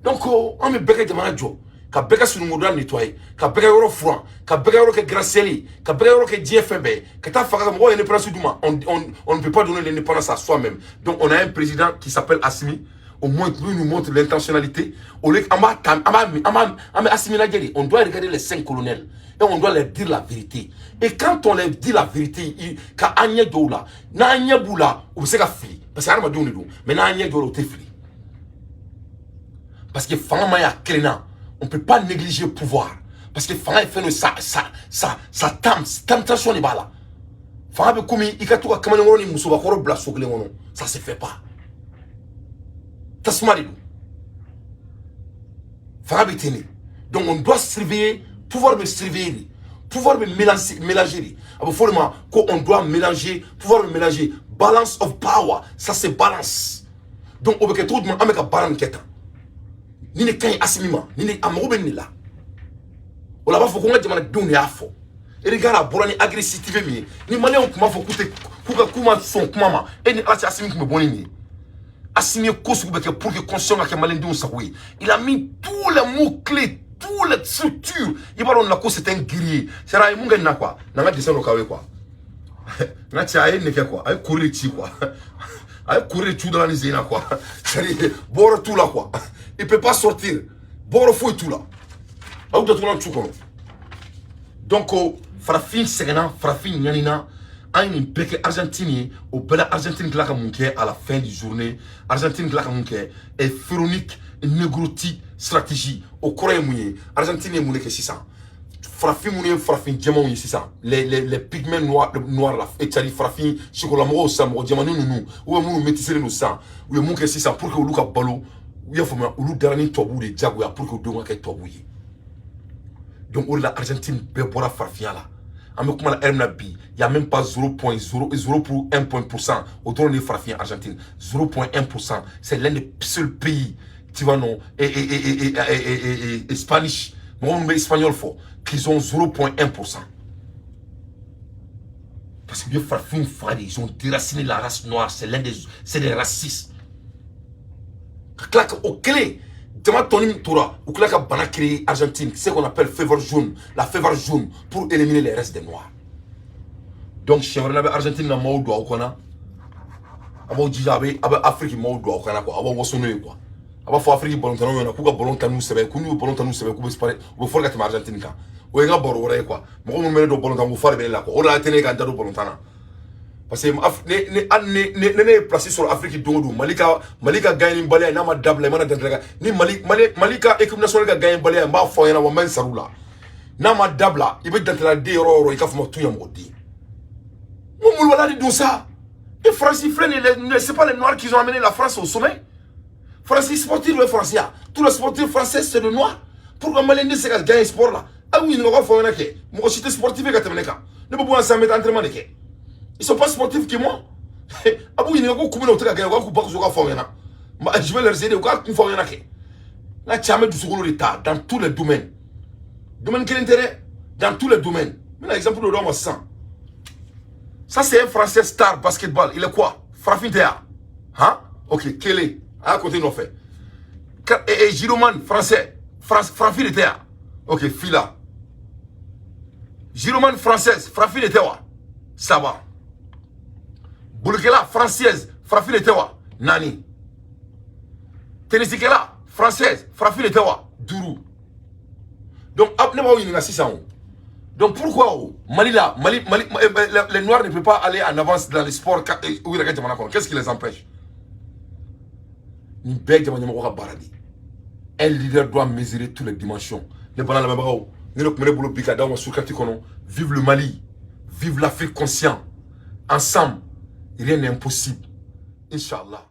Donc an bɛ bɛɛ ka jamana jɔ, ka bɛɛ ka sununkuda nettoyer, ka bɛɛ ka yɔrɔ furan, ka bɛɛ ka yɔrɔ kɛ gratte-ciel ye, ka bɛɛ ka yɔrɔ kɛ diɲɛ fɛn bɛɛ ye, ka taa faga ka mɔgɔw ye indépendance d'u ma. On ne peut pas donner l'indépendance à soi-même. Donc on a un président qui s'appelle Assimi. Au moins, lui nous montre l'intentionnalité. Au lieu an b'a ta, an b'a an b'a an bɛ Assimi lajɛ de. On doit regarder les cinq colonels et on doit leur dire la vérité. Et quand on leur dit la vérité, ka an ɲɛ jɔ u la, n'an ɲɛ b'u la, u bɛ se ka fili, parce que hadamadenw de don. Mais n'an ɲɛ jɔ la, u tɛ fili, parce que fanga ma ɲi a kelen na. On peut pas négliger le pouvoir, parce que fanga ye fɛn dɔ, ça tentation de b'a la. Fanga bɛ komi i ka to ka kamalenkɔrɔ ni musobakɔrɔ bila so kelen kɔnɔ, ça se fait pas. Tasuma de don. Fanga bɛ ten de. Donc on doit surveiller. Pouvoir bɛ surveiller de, pouvoir bɛ mélanger, mélanger de. A bɛ fɔ o de ma ko on doit mélanger, pouvoir bɛ mélanger, balance of power, ça c'est balance. Donc o bɛ kɛ cogo jumɛn? An bɛ ka baara min kɛ tan, ni ne ka ɲi Asimi ma, ni ne a mago bɛ nin de la. O la a b'a fɔ ko n ka jamanadenw de y'a fɔ. E regarde, a bɔra ni agressivité min ye, ni Maliyɛnw tun b'a fɔ k'u tɛ k'u ka k'u ma sɔn kuma ma, e ni Ala cɛ, Asimi tun bɛ bɔ ni nin ye. Asimi ye ko sugu bɛ kɛ pour que constitution ka kɛ maliyɛndenw sago ye. Il a mis tous les mots clés, tous les structures. I b'a dɔn na ko c'est un guerrier. C'est a ye mun kɛ nin na quoi? Na n ka dessin dɔ k'aw ye quoi. N ka cɛ, a ye nin kɛ quoi, a ye kori de ci quoi, a ye kori de ci u da la ni sen na quoi. C'est à dire bɔyɔrɔ t'u la quoi, il peut pas sortir, bɔyɔrɔ foyi t'u la, a y'u datugulan tu kɔnɔ. Donc farafin sɛgɛnna, farafin ɲanina. An ye nin bɛɛ kɛ Argentine ye. O bɛɛ la, Argentine tila ka mun kɛ? À la fin du journée, Argentine tila ka mun kɛ? Et pharaonique négrotique stratégie. O kɔrɔ ye mun ye? Argentine ye mun de kɛ sisan? Farafin minnu ye farafin jɛmanw ye sisan, les pygmées noirs, noirs la, c'est à dire farafin sikolamɔgɔw sisan, mɔgɔ jɛmanin ninnu ou bien minnu métissé don sisan, u ye mun kɛ sisan pour que olu ka balo? U y'a faamuya, olu dara ni tubabuw de jagoya pour que u denw ka kɛ tubabuw ye. Donc o de la, Argentine bɛɛ bɔra farafinya la. An bɛ kuma la heure min na bi, y a même pas 0.0 pour 1% o dɔrɔn de ye farafin Argentine. 0.1%, c'est l'un des seuls pays, tu vois non, et Spanish, mɔgɔ minnu bɛ espagnol fɔ, qu'ils ont 0.1%. Parce que farafin faga de, ils ont déraciné la race noire. C'est des racistes. Ka tila ka o kelen jama tɔni min tora, u tila ka bana créer Argentine, ce qu'on appelle fièvre jaune, la fièvre jaune, pour éliminer les restes des Noirs. Donc siɲɛ wɛrɛ n'a bɛ Argentine na maaw don aw kɔnɔ, a b'aw jija, a bɛ Afrique maaw don aw kɔnɔ quoi. A b'aw waso n'o ye quoi. A b'a fɔ Afrique balontannaw ɲɛna k'u ka balon tan n'u sɛbɛ, k'u n'u ye balon tan n'u sɛbɛ, k'u bɛ sipare, u bɛ fɔlɔ ka tɛmɛ Argentine kan. O ye n ka baro wɛrɛ ye quoi. Mɔgɔ minnu bɛ ne dɔn balontan ko fa de bɛ ne la quoi. O de la tɛ ne ka n da don balontan na, parce que ne hali ne ye place sɔrɔ Afrique don o don, Mali ka gagner baliya n'a ma dabila, i mana dantigɛ ni Mali ka équipe nationale ka gagner baliya, n b'a fɔ aw ɲɛna wa, n bɛ n sar'u la. N'a ma dabila, i bɛ dantigɛla den yɔrɔ o yɔrɔ, i ka fɔ ma tu ɲɛ den. N ko molobaliya de don sa. Et France filɛ nin ye, c'est pas les Noirs qui ont amené la France au sommet? France sportif bɛ France ya, tous les sportifs français, c'est de Noirs. Pourquoi Malien tɛ se ka gagner sport la? A y'u ɲininka, u k'a fɔ aw ɲɛna kɛ. Mɔgɔ si tɛ sportif ye ka tɛmɛ ne kan. Ne bɛ bɔ yan sisan, n bɛ taa entraînement de kɛ. Ils sont pas sportifs que moi. A b'u ɲininka ko kun min na u tɛ ka gagner, u k'a k'u ba k'a fɔ aw ɲɛna. Je vais leur aider, u k'a kun fɔ aw ɲɛna kɛ. N ka cɛ, an bɛ dusukolo de ta dans tous les domaines. Domaine kelen tɛ dɛ, dans tous les domaines. N bɛna exemple dɔ d'aw ma sisan. Ça, c'est un Français star basketball. Il est quoi? Farafin tɛ yan han? Ok, kelen a y'a côté nɔfɛ. Et judoman français, farafin de tɛ yan? Ok, fila. Judoman française, farafin de tɛ wa? Saba. Bolikɛla française, farafin de tɛ wa? Naani. Tennisikɛla française, farafin de tɛ wa? Duuru. Donc ne b'aw ɲininka sisan o. Donc pourquoi o Mali la, Mali, les Noirs ne peuvent pas aller en avance dans les sports u yɛrɛ ka jamana kɔnɔ? Qu'est-ce qui les empêche? Nin bɛɛ ye jama ɲɛmɔgɔ ka baara de ye. Un leader doit mesurer toutes les dimensions. Ne bana lamɛnbagaw, ne de tun bɛ ne bolo bi ka d'aw ma sur kɔnɔ. Vive le Mali, vive l'Afrique conscient. Ensemble, rien n'est impossible, inchallah.